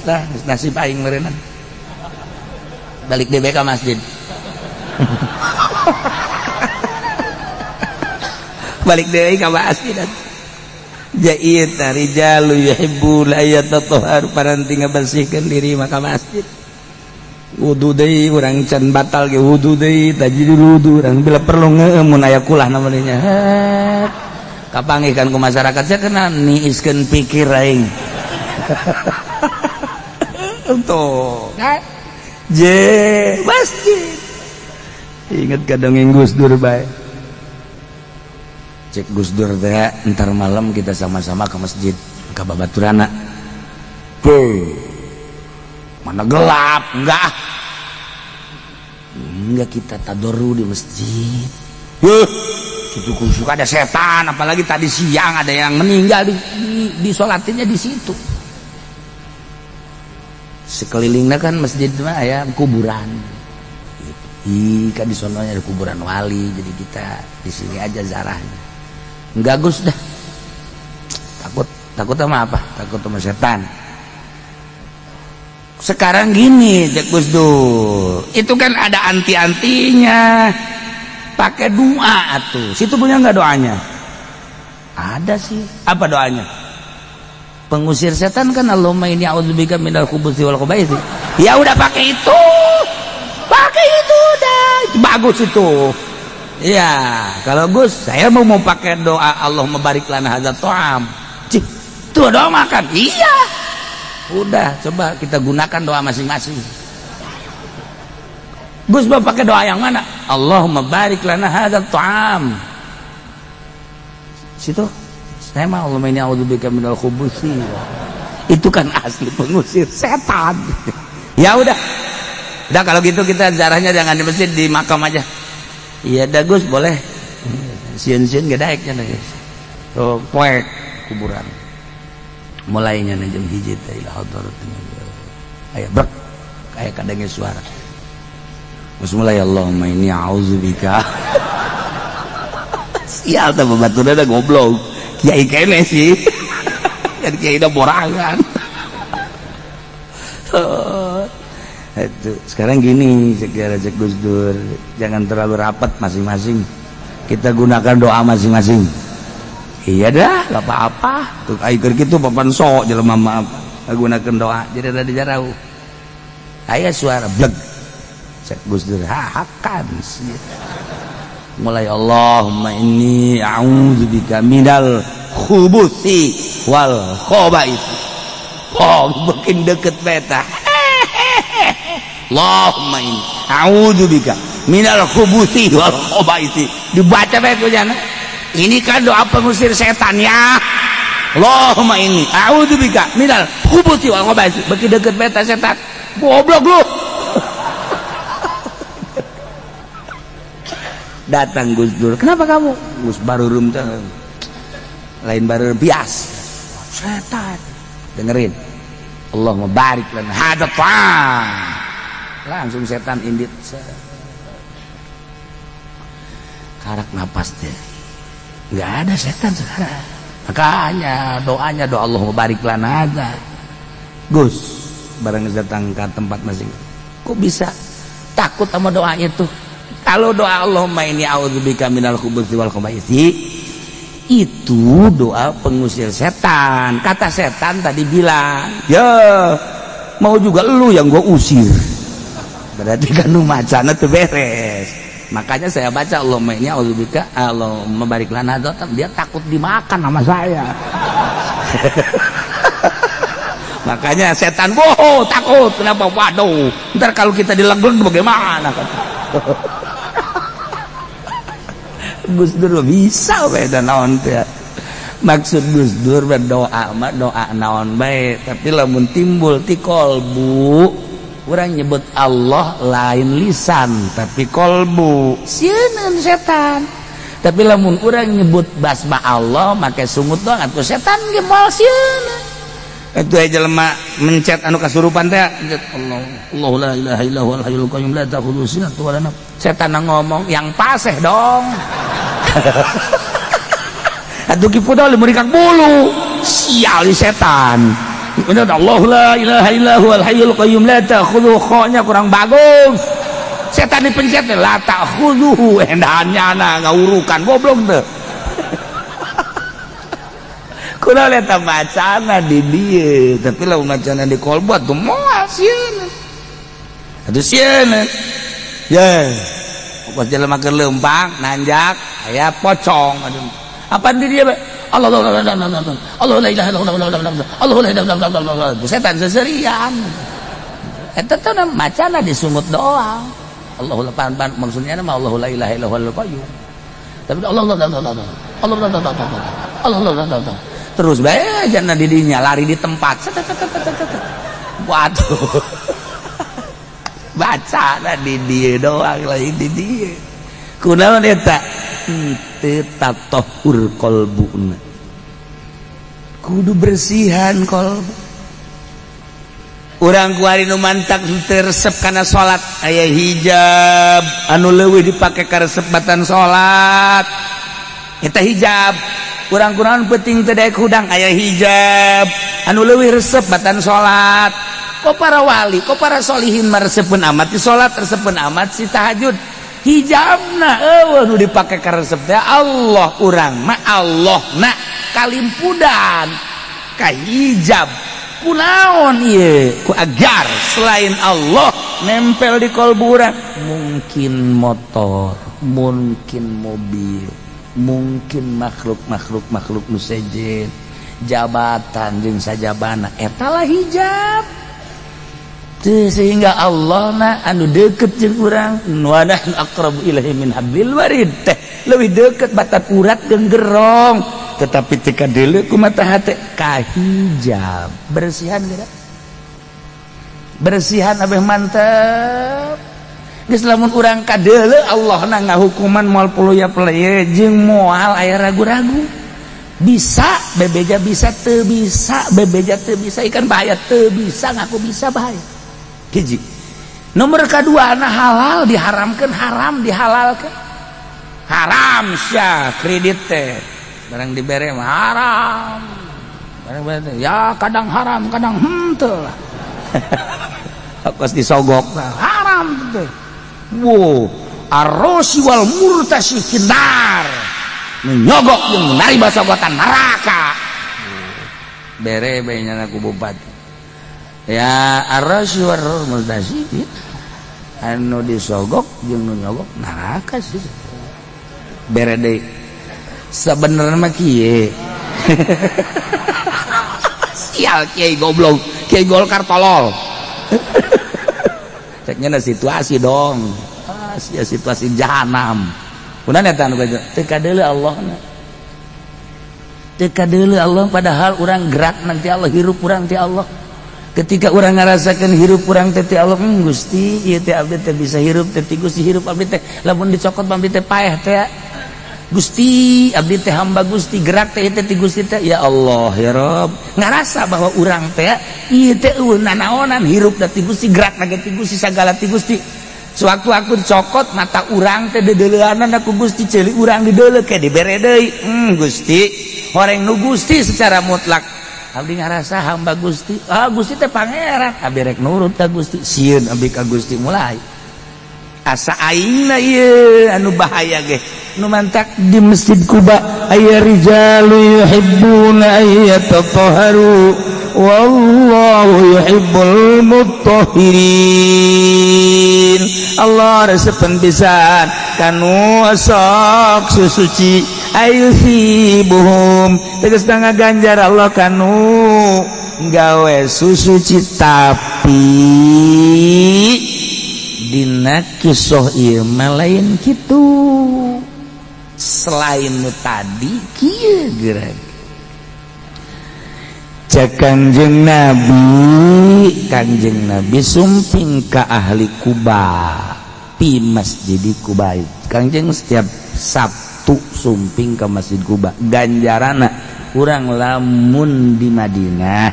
Lah nasib aing meureunna. Balik deui ka masjid. Balik deui ka masjid. Jait rijalu yuhibbu la yatatahhar paranti ngabersihkeun diri maka masjid. Wudu deui urang can batal ge wudu deui tajdidul wudu urang bila perlu ngeueum aya kulah namanya. Kapanggih kan ku masyarakat sia kena niiskeun pikir aing. Tuh. Je masjid. Ingat kadang Gus Dur bae. Cek Gus Dur teh entar malam kita sama-sama ke masjid ke Babaturana. Beuh. Mana gelap? Enggak. Enggak, kita tadoru di masjid. Huh, suka ada setan, apalagi tadi siang ada yang meninggal di sholatinnya di situ. Sekelilingnya kan masjid mah ya kuburan. Ih, kan di sononya ada kuburan wali, jadi kita di sini aja zarahnya. Enggak Gus dah. Takut, takut sama apa? Takut sama setan. Sekarang gini, cek Gus Dur, itu kan ada anti-antinya. Pakai doa atuh. Situ punya nggak doanya? Ada sih. Apa doanya? Pengusir setan kan Allahumma inni a'udzubika minal khubuthi wal khaba'ith. Ya udah pakai itu. Pakai itu udah. Bagus itu. Iya, kalau Gus, saya mau pakai doa Allahumma barik lana hadzal ta'am. Cih, tuh doa makan. Iya. Udah, coba kita gunakan doa masing-masing. Gus mau pakai doa yang mana? Allahumma barik lana hadzal ta'am. Situ saya mau Allahumma inni a'udzubika minal khubuthi. Itu kan asli pengusir setan. Ya udah. Udah kalau gitu kita zarahnya jangan di masjid, di makam aja. Iya dah Gus, boleh. Sieun-sieun ge daek nya guys. Tuh poek kuburan. Mulainya jam 1 teh ila hadratin. Aya brek kayak kadangnya suara. Terus mulai Allahumma inni a'udzubika. Sial teh babaturna da goblok. Kiai kene sih. Kan kiai da borangan. Sekarang gini, segera cek Gus Dur, jangan terlalu rapat masing-masing. Kita gunakan doa masing-masing. Iya dah, gak apa-apa. Tuh aing keur kitu papan sok jelema mah gunakan doa jadi rada jarauh. Aya suara bleg. Cek Gus Dur, ha hakan. Mulai Allahumma inni a'udzubika minal khubuthi wal khaba'ith. Oh, makin deket peta. Allahumma inni a'udzubika minal khubuthi wal khaba'ith. Dibaca bae ku jana. Ini kan doa pengusir setan ya. Allahumma inni a'udzubika minal khubuthi wal khaba'ith. Beki deket peta setan. Goblok lu. Datang Gus Dur. Kenapa kamu? Gus barurum teh. Lain baru bias. Setan. Dengerin. Allahumma barik lana hadzal ta'am. Langsung setan indit. Karak napas deh. Nggak ada setan sekarang. Makanya doanya doa Allahumma barik lana aja. Gus, barang datang ke tempat masing. Kok bisa takut sama doa itu? Kalau doa Allahumma inni a'udzubika minal khubuthi wal khaba'ith itu doa pengusir setan. Kata setan tadi bilang, ya mau juga lu yang gua usir. Berarti kan lu macana tuh beres. Makanya saya baca Allahumma inni a'udzubika, Allahumma barik lana, dia takut dimakan sama saya. Makanya setan bohong, takut. Kenapa? Waduh, ntar kalau kita dilegeng bagaimana? Gus Dur bisa beda naon teh. Maksud Gus Dur berdoa mah doa naon bae, tapi lamun timbul ti kolbu Urang nyebut Allah lain lisan, tapi kolbu. Sieun setan. Tapi lamun urang nyebut basma Allah make sungut doang, atuh setan ge moal sieun. Itu aja jelema mencet anu kasurupan teh, mencet Allah Allah la ilaha illa huwal hayyul qayyum la ta'khudhuhu sinatun wa la nawm. Setan ngomong yang paseh dong. Atuh ki pudol merikak bulu. Sial setan. Bener, Allah la ilaha illa huwal hayyul qayyum la ta'khudhuhu, kho-nya kurang bagus. Setan dipencet la ta'khudhuhu, endahannya na ngaurukan goblok teu. Kunaon eta bacana di dieu, tapi lamun macana di kolbu atuh moal sieun. Atuh sieun. Ye. Pas jelema keur leumpang nanjak aya pocong, aduh. Apa di dia? Allah Allah Allah Allah Allah la ilaha illallah Allah la ilaha illallah. Setan seserian. Eta teh macana disungut doang. Allah la pan maksudnya mah Allah la ilaha illallah qayyum. Tapi Allah Allah Allah Allah Allah Allah Allah Allah Allah terus bae jana di dinya lari di tempat. Waduh. Baca di dieu doang, lain di dieu. Kunaon eta? Teu tatahhur qalbuna. Kudu bersihan kolbu. Urang kuari nu mantak teu resep kana salat, aya hijab anu leuwih dipake karesep batan salat. Eta hijab. Urang kunaon penting teu daek hudang, aya hijab anu leuwih resep batan salat. Kok para wali, kok para solihin mah resepeun amat di salat, resepeun amat si tahajud. Hijabna eueuh nu dipake karesep teh Allah. Urang mah Allah na kalimpudan ka hijab. Kunaon ieu? Ku agar selain Allah nempel di kolbu urang, mungkin motor, mungkin mobil, mungkin makhluk-makhluk makhluk nu sejen, jabatan jeung sajabana, eta lah hijab. Teu, sehingga Allah na anu deket jeung urang, wa nahnu aqrabu ilaihi min hablil warid teh leuwih deket batan urat jeung gerong, tetapi teu kadeuleu ku mata hate, kahijab. Bersihan geura, bersihan abeh mantep. Geus, lamun urang kadeuleu Allah na ngahukuman moal puluya peleye jeung moal aya ragu-ragu. Bisa bebeja bisa, teu bisa bebeja teu bisa, ikan bahaya. Teu bisa ngaku bisa, bahaya. Hiji nomor kedua, na halal diharamkan, haram dihalalkan. Haram sia kredit teh, barang dibere mah haram, barang bere ya kadang haram kadang henteu lah. Kos disogok nah, haram teh. Wow, ar-rasyi wal murtasyi finnar, menyogok yang menerima sogokan neraka. Bere bae nya ku bupati ya, ar-rasyi wal murtasyi, anu disogok jeung nu nyogok neraka sih. Bere deui sebenarnya mah kieu. Sial kiai goblok, kiai Golkar tolol. Ceknya na situasi dong, ah, sia situasi jahanam. Kunaon eta anu teu kadeuleu Allah na, teu kadeuleu Allah, padahal urang gerak nanti Allah, hirup urang ti Allah. Ketika urang ngarasakeun hirup urang teh ti Allah, Gusti, ieu teh abdi teh bisa hirup teh ti Gusti, hirup abdi teh lamun dicokot abdi teh paeh teh. Gusti, abdi teh hamba Gusti, gerak teh teh ti Gusti teh. Ya Allah, ya Rob, ngarasa bahwa urang teh ieu teh eueuh nanaonan, hirup da ti Gusti, gerak na ge ti Gusti, sagala ti Gusti. Sewaktu aku dicokot mata urang teh dedeleuanan ku Gusti, ceuli urang dideuleu ke dibere deui. Gusti, horeng nu Gusti secara mutlak abdi ngarasa hamba Gusti. Ah, Gusti teh pangeran, abdi rek nurut ka Gusti, sieun abdi ka Gusti. Mulai asa aingna ieu anu bahaya ge, nu mantak di Masjid Quba aya rijalu yuhibbuna ay yatatahharu wallahu yuhibbul mutahhirin. Allah resepen pisan kanu sok susuci, ayusibuhum, tegas ngaganjar Allah kanu gawe susuci. Tapi dina kisah ieu mah lain kitu. Selain nu tadi kieu geura. Cek Kangjeng Nabi, Kangjeng Nabi sumping ka ahli Kuba di Masjid Kuba. Kangjeng setiap Sabtu sumping ke Masjid Kuba. Ganjarana urang lamun di Madinah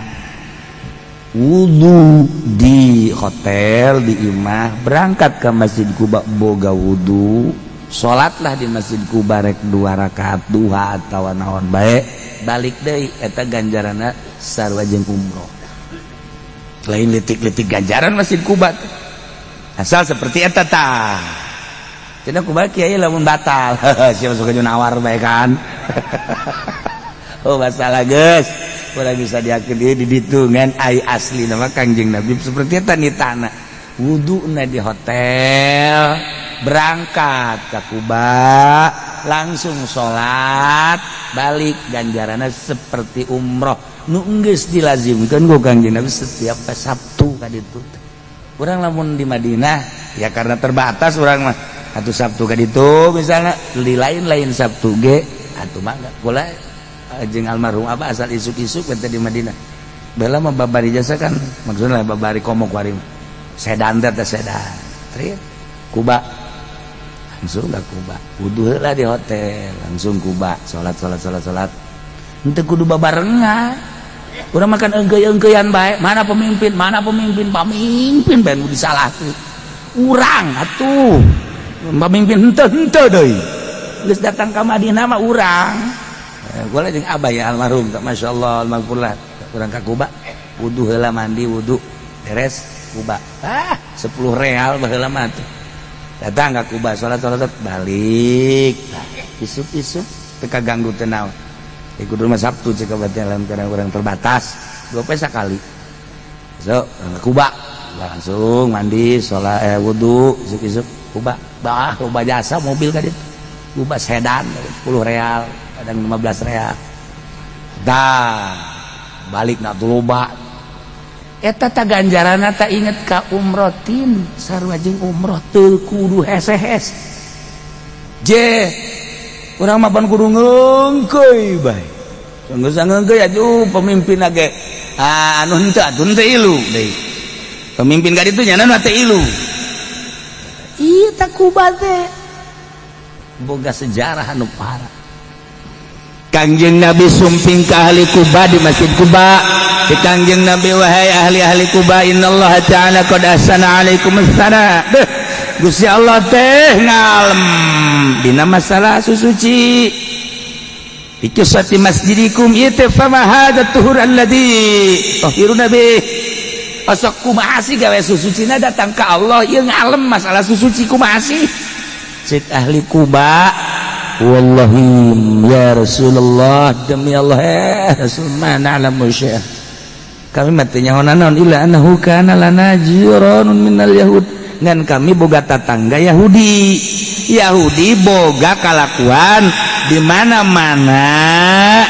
wudhu di hotel, di imah, berangkat ke Masjid Kuba boga wudhu, salatlah di Masjid Kuba rek dua rakaat duha atau naon bae, balik deui, eta ganjarana sarua jeung umroh. Lain letik-letik ganjaran Masjid Kuba teh. Asal seperti eta tah. Cenah kumaha kiai lamun batal? Siapa suka nawar bae kan? Oh, masalah geus. Urang bisa diakeun ieu di ditu, ngan ai asli nama Kangjeng Nabi seperti eta nitana. Wuduna di hotel, berangkat ke Kuba, langsung sholat, balik, ganjarannya seperti umroh. Nu geus dilazimkeun ku Kangjeng Nabi setiap Sabtu ka ditu. Urang lamun di Madinah ya karena terbatas urang mah atau Sabtu ka ditu, misalnya di lain-lain Sabtu ge atuh mangga. Kula jeung almarhum apa asal isuk-isuk bete di Madinah. Bela mah babari jasa kan, maksudnya babari komo kuari sedan teh sedan. Trit Kuba, langsung ke Kuba, wudu heula di hotel, langsung Kuba, salat salat salat salat, henteu kudu babarengan. Urang makan engkeuy-engkeuyan bae, mana pemimpin, mana pemimpin, pamimpin bae nu disalahkeun. Urang atuh pamimpin henteu henteu deui. Geus datang ka Madinah mah urang. Kula jeung abah ya almarhum, masyaallah almaghfurlah. Urang ka Kuba, wudu heula, mandi wudu, beres Kuba. Ah, 10 real baheula mah tuh. Datang ka Kuba, salat salat, balik. Isuk-isuk teu kaganggu teu naon. Ikut rumah Sabtu cek berarti dalam karena orang terbatas dua poe sekali. So, ke Kuba langsung mandi, sholat, wudu, isuk-isuk Kuba. Bah, loba jasa mobil kan itu. Kuba sedan 10 real, kadang 15 real. Dah, balik nak tuh loba. Eta ta ganjaranna ta inget ka umrotin, sarua jeung umroh, teu kudu hese-hese. Je, urang mah pan kudu ngeungkeuy bae. Geus ngeungkeuy atuh pemimpin ge ah, anu henteu atuh henteu ilu deui. Pemimpin ka ditu nya nu teu ilu. Ieu ta Kuba teh boga sejarah anu parah. Kangjeng Nabi sumping ke ahli Kuba di Masjid Kuba. Di Kangjeng Nabi, "Wahai ahli-ahli Kuba, innallaha ta'ala qad ahsana alaikum sana." Deh, Gusti Allah teh ngalem dina masalah susuci. Bi kiswati masjidikum ieu teh, fama hadza tuhur alladzi tahiruna bih? Osok kumaha sih gawe susucina datang ke Allah ieu ngalem masalah susuci kumaha sih? Cek ahli Kuba, "Wallahi ya Rasulullah, demi Allah Rasul, ma na'lamu syai'an, kami mah teu nyaho naon, illa annahu kana lana jiranun minal yahud, ngan kami boga tatangga Yahudi. Yahudi boga kalakuan di mana-mana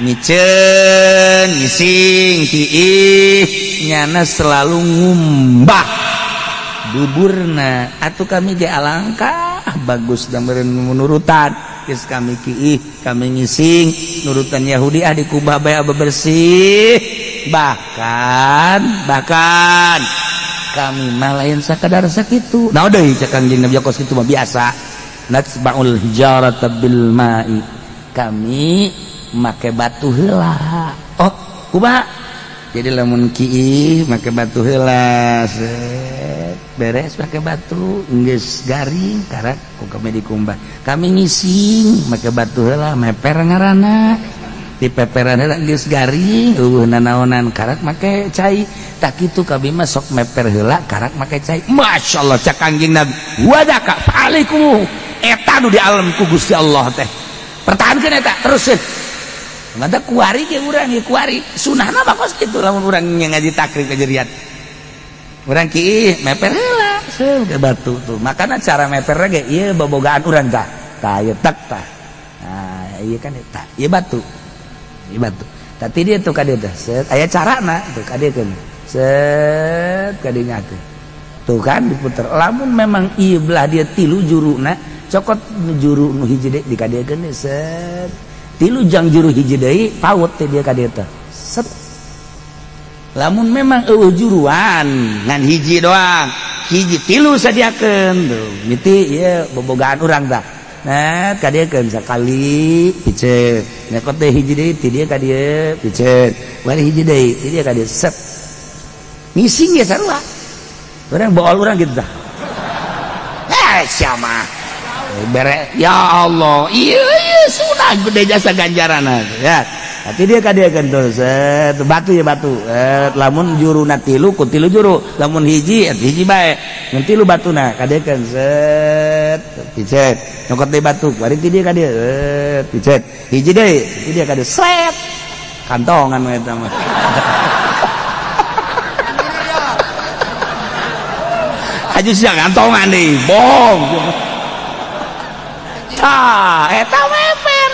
miceun, ngising, kiih, nyana selalu ngumbah duburna. Atuh kami ge alangkah bagus dan menurutan geus kami kiih, kami ngising nurutan Yahudi. Ah, di Kubah bae bersih, bahkan bahkan kami mah lain sakadar sakitu." Nah deui cek Kangjeng Nabi, kos kitu mah biasa, "Natsba'ul hijarata bil ma'i, kami make batu heula." Oh, kumaha? Jadi lamun kiih make batu heula, set, beres make batu geus garing, karak ku kami dikumbah. Kami ngising make batu heula, meper ngaranna, di peperan heula geus garing, eueuh nanaonan, karak make cai. Tak kitu kami mah sok meper heula, karak make cai." Masyaallah, cak Kangjeng Nabi, "Wadaka fa'alaikum." Eta nu di alam ku Gusti Allah teh pertahankeun eta terus. Mata kuari ge urang ge kuari sunahna mah kos kitu. Lamun urang ngaji takrib kajerian, urang kiih meper heula seu ke batu tuh. Makana cara meper ge ieu bobogaan urang tah tah ieu tak tah. Nah, ieu kan tah ieu batu, ieu batu. Tadi dia tuh ka dieu teh set, aya carana tuh ka dieu kan, set ka dieu nyakeun tuh kan diputer. Lamun memang ieu belah dia tilu juruna, cokot juru nu hiji deui di ka dieu set. Tilu jang juru hiji deui paut teh dia ka dieu teh. Set. Lamun memang eueuh juruan ngan hiji doang. Hiji tilu sadiakeun tuh. Miti ieu bobogaan urang tah. Nah, ka dieu keun sakali piceun. Nyekot deui hiji deui ti dieu ka dieu piceun. Bari hiji deui ti dieu ka dieu set. Ngising ya sarua. Urang bool urang gitu tah. Eh, siapa? Bere, ya Allah, iya iya sudah gede jasa ganjaran ya. Tapi dia ka dia kan tuh, set batu ya batu. Lamun juruna tilu ku tilu juru, lamun hiji hiji bae. Mun tilu batuna ka dia kan set picet. Nyokot deui batu, bari ti dia ka dia picet. Hiji deui, ti dia ka dia set. Kantongan we eta mah. Haji sia kantongan deui, bohong. Tah, eta meper.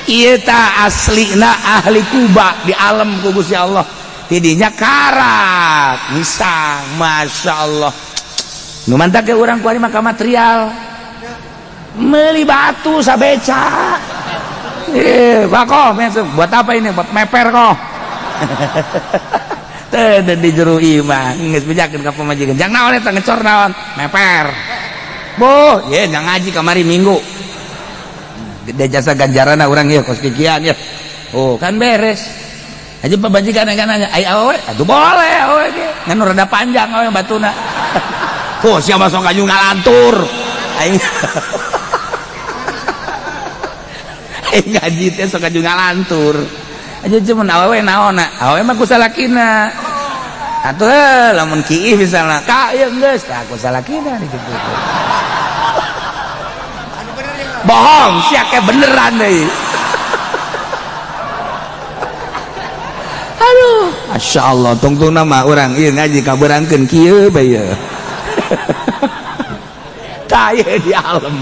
Ieu tah aslina ahli Kuba di alam ku Gusti Allah. Tidinya karak, misang, Masya Allah. Nu mantak ge urang kuari maka material. Meuli batu sabeca. Bako, buat apa ini? Buat meper kok. Teu di jero imah, geus bejakeun ka pamajikan. Jang naon eta ngecor naon? Meper. Boh, ye jang ngaji kamari minggu. Gede jasa ganjaran urang ieu kos kikian ya. Oh, kan beres. Aja pamajikan kan nanya, "Ai awewe?" Atuh boleh awewe ge. Ngan rada panjang awewe batuna. Oh, sia masuk kaju ngalantur. Aing aing ngaji teh sok kaju ngalantur. Aja cuman awewe naonna? Awewe mah ku salakina. Atuh lamun kiih misalna, ka ieu geus tah ku salakina gitu. Bohong, sia ke beneran deui. Aduh, Masya Allah, tungtungna mah urang ieu ngaji kabeurangkeun kieu bae ieu. Tah ieu di alam.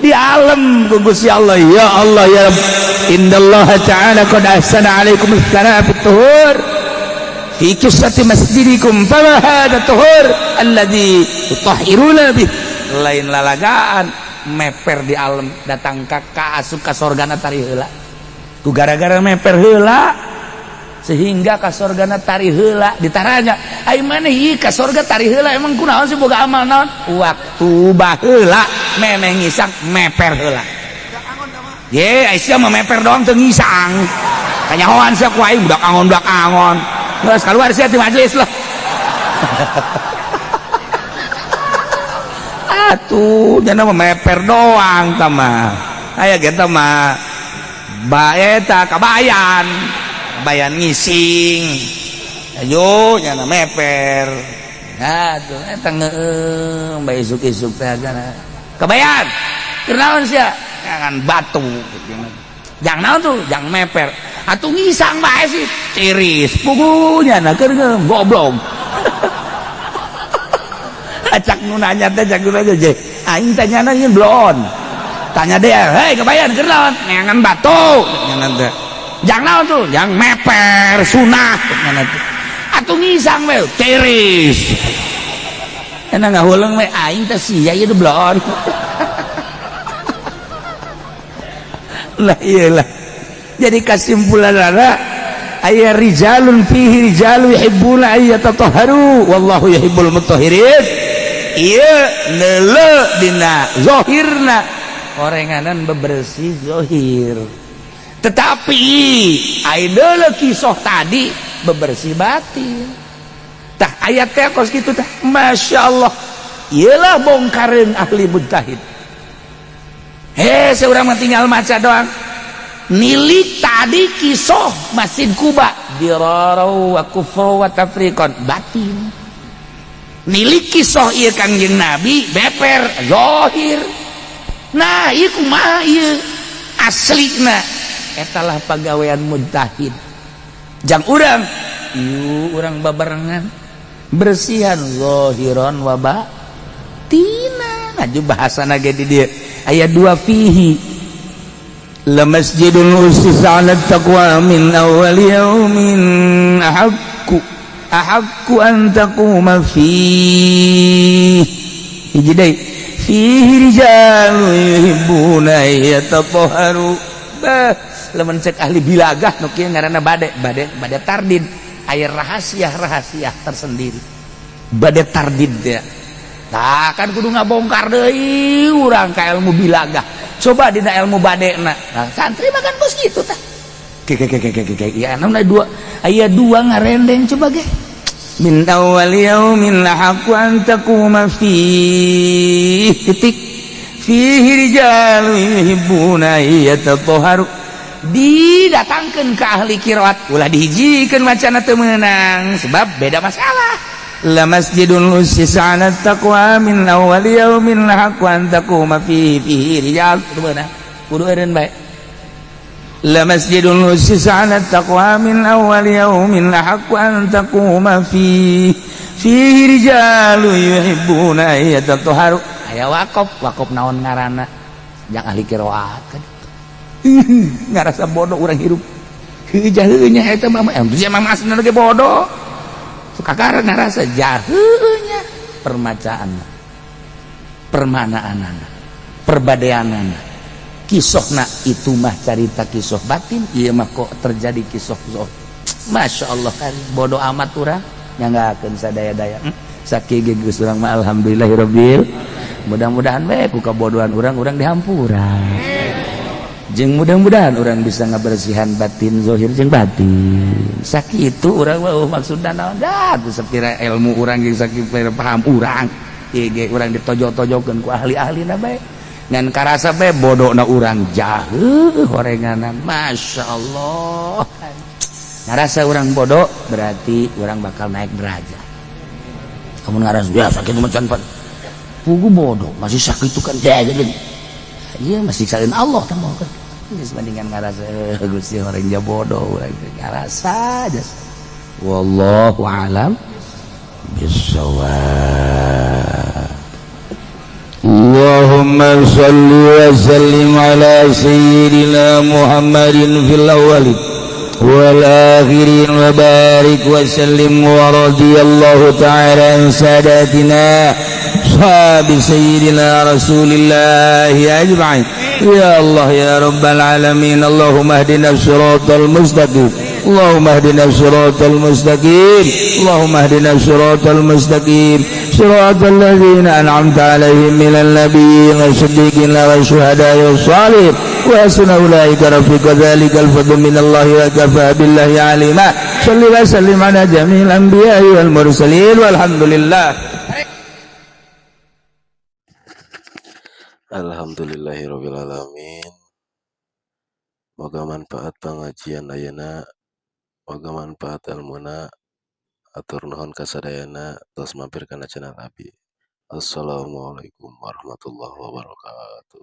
Di alam ku Gusti Allah, ya Allah ya Rabb. Innallaha ta'ala qad ahsana 'alaikum as-sana'a fit tuhur. Fi qissati masjidikum fama hadha tuhur alladzi tutahhiruna bih. Lain lalagaan meper di alam datang ka asup ka sorgana tari heula. Ku gara-gara meper heula sehingga ka sorgana tari heula ditaranya. Ai maneh ieu ka sorga tari heula emang kunaon sih boga amal naon? Waktu baheula memeh ngisang meper heula. Ye, ai sia mah meper doang teu ngisang. Kanyahoan sia ku aing budak angon-budak angon. Geus kaluar sia ti majelis lah. Atuh, jana mah meper doang tah mah. Aya ge tah mah bae ta kabayan. Kabayan ngising. Ayo jana meper. Atuh eta ngeueung bae isuk-isuk teh jana. Kabayan. Keur naon sia? Jangan batu. Jangan naon tuh, jangan meper. Atuh ngisang bae sih, tiris. Pugunya na keur goblok. Acak nu nanya teh, cak nu nanya je. Aing tanyana ieu bloon. Tanya dia, "Hei, kebayan keur naon?" Neangan batu. Nyangan teh. Jang naon tuh? Jang meper sunah nyangan teh. Atuh ngisang we, tiris. Enak ngahuleung we aing teh sia ieu bloon. Lah iyalah. Jadi kesimpulanana aya rijalun fihi rijalu yuhibbuna ay yatatahharu wallahu yuhibbul mutahhirin. Ieu neuleu dina zahirna orenganan bebersih zahir. Tetapi ai deuleu kisah tadi bebersih batin. Tah ayat teh kos kitu tah. Masya Allah. Ieulah bongkareun ahli mujtahid. Heh, seurang mah tinggal maca doang. Nilik tadi kisah Masjid Kuba dirarau wa kufra wa tafriqan batin. Nilik kisah ieu Kangjeng Nabi beper zahir. Nah, ieu kumaha ieu aslina eta lah pagawean mujtahid. Jang urang ieu urang babarengan bersihan zahiran wa batina. Aju bahasana ge di dieu aya dua fihi. La masjidun usisa 'ala taqwa min awwal yawmin ahaqqu an taquma fihi. Hiji deui fihi rijalun yuhibbuna yatatahharu. Bah, Lamun cek ahli bilagah nu kieu ngaranna bade bade bade tardid, aya rahasia-rahasia tersendiri bade tardid ya. Tah kan kudu ngabongkar deui urang ka ilmu bilagah. Coba dina ilmu badena. Nah, santri mah kan bos gitu tah. Ke ke ke ke ke ya naon dua aya dua ngarendeng coba ge. Min awwal yaumin ahaqqu an taquma fihi titik fihi rijalun yuhibbuna yatatahharu. Didatangkeun ke ahli qiraat ulah dihijikeun macana teu meunang sebab beda masalah. La masjidun ussisa 'ala taqwa min awwal yaumin ahaqqu an taquma fihi fihi rijal kudu meunang kudu eureun bae. La masjidun ussisa 'ala taqwa min awwal yaumin ahaqqu an taquma fihi fihi rijalun yuhibbuna yatatahharu. Aya wakop wakop naon ngaranna jang ahli qiraat kan ngarasa bodoh urang hirup heuh jaheunya eta mah emang aslinya ge bodoh suka karena ngarasa jaheunya permacaan permanaanana perbadeanana kisohna itu mah carita kisoh batin ieu mah kok terjadi kisoh zohir. Masya Allah kan bodoh amat urang nyanggakeun sadaya-daya sakieu ge geus urang mah alhamdulillahirabbil. Mudah-mudahan bae ku kabodohan urang urang dihampura jeung mudah-mudahan urang bisa ngabersihan batin zohir jeung batin. Sakitu urang mah maksudna naon dah teu sapira ilmu urang jeung sakipira paham urang ieu ge urang ditojo-tojokeun ku ahli-ahlina bae ngan karasa bae bodona urang jaheuh horenganan. Masya Allah ngarasa urang bodoh berarti urang bakal naik derajat. Kamu ngarasa ya sakit macan pan pugu bodoh masih sakit itu kan ya jadi iya masih salin Allah tah mau kan geus bandingan ngarasa Gusti orang ja bodoh urang ngarasa aja. Wallahu alam bissawab. Allahumma salli wa sallim ala sayyidina Muhammadin fil awwalin wal akhirin wa barik wa sallim wa radiyallahu ta'ala an sadatina ashabi sayyidina Rasulillahi ajma'in. Ya Allah ya Rabbal alamin. Allahumma hdina siratal mustaqim. Allahumma hdina siratal mustaqim. Allahumma hdina siratal mustaqim siratal ladzina an'amta alaihim minan nabiyyin wasiddiqin wasyuhada'i wassalihin wa hasuna ulaika rafiqa. Dzalikal fadlu minallahi wa kafa billahi alima. Salli wa sallim ala jami'il anbiya'i wal mursalin walhamdulillah. Alhamdulillahirabbil alamin. Moga manfaat pengajian ayeuna, moga manfaat ilmuna. Atur nuhun kasadayana tos mampir kana channel abi. Assalamualaikum warahmatullahi wabarakatuh.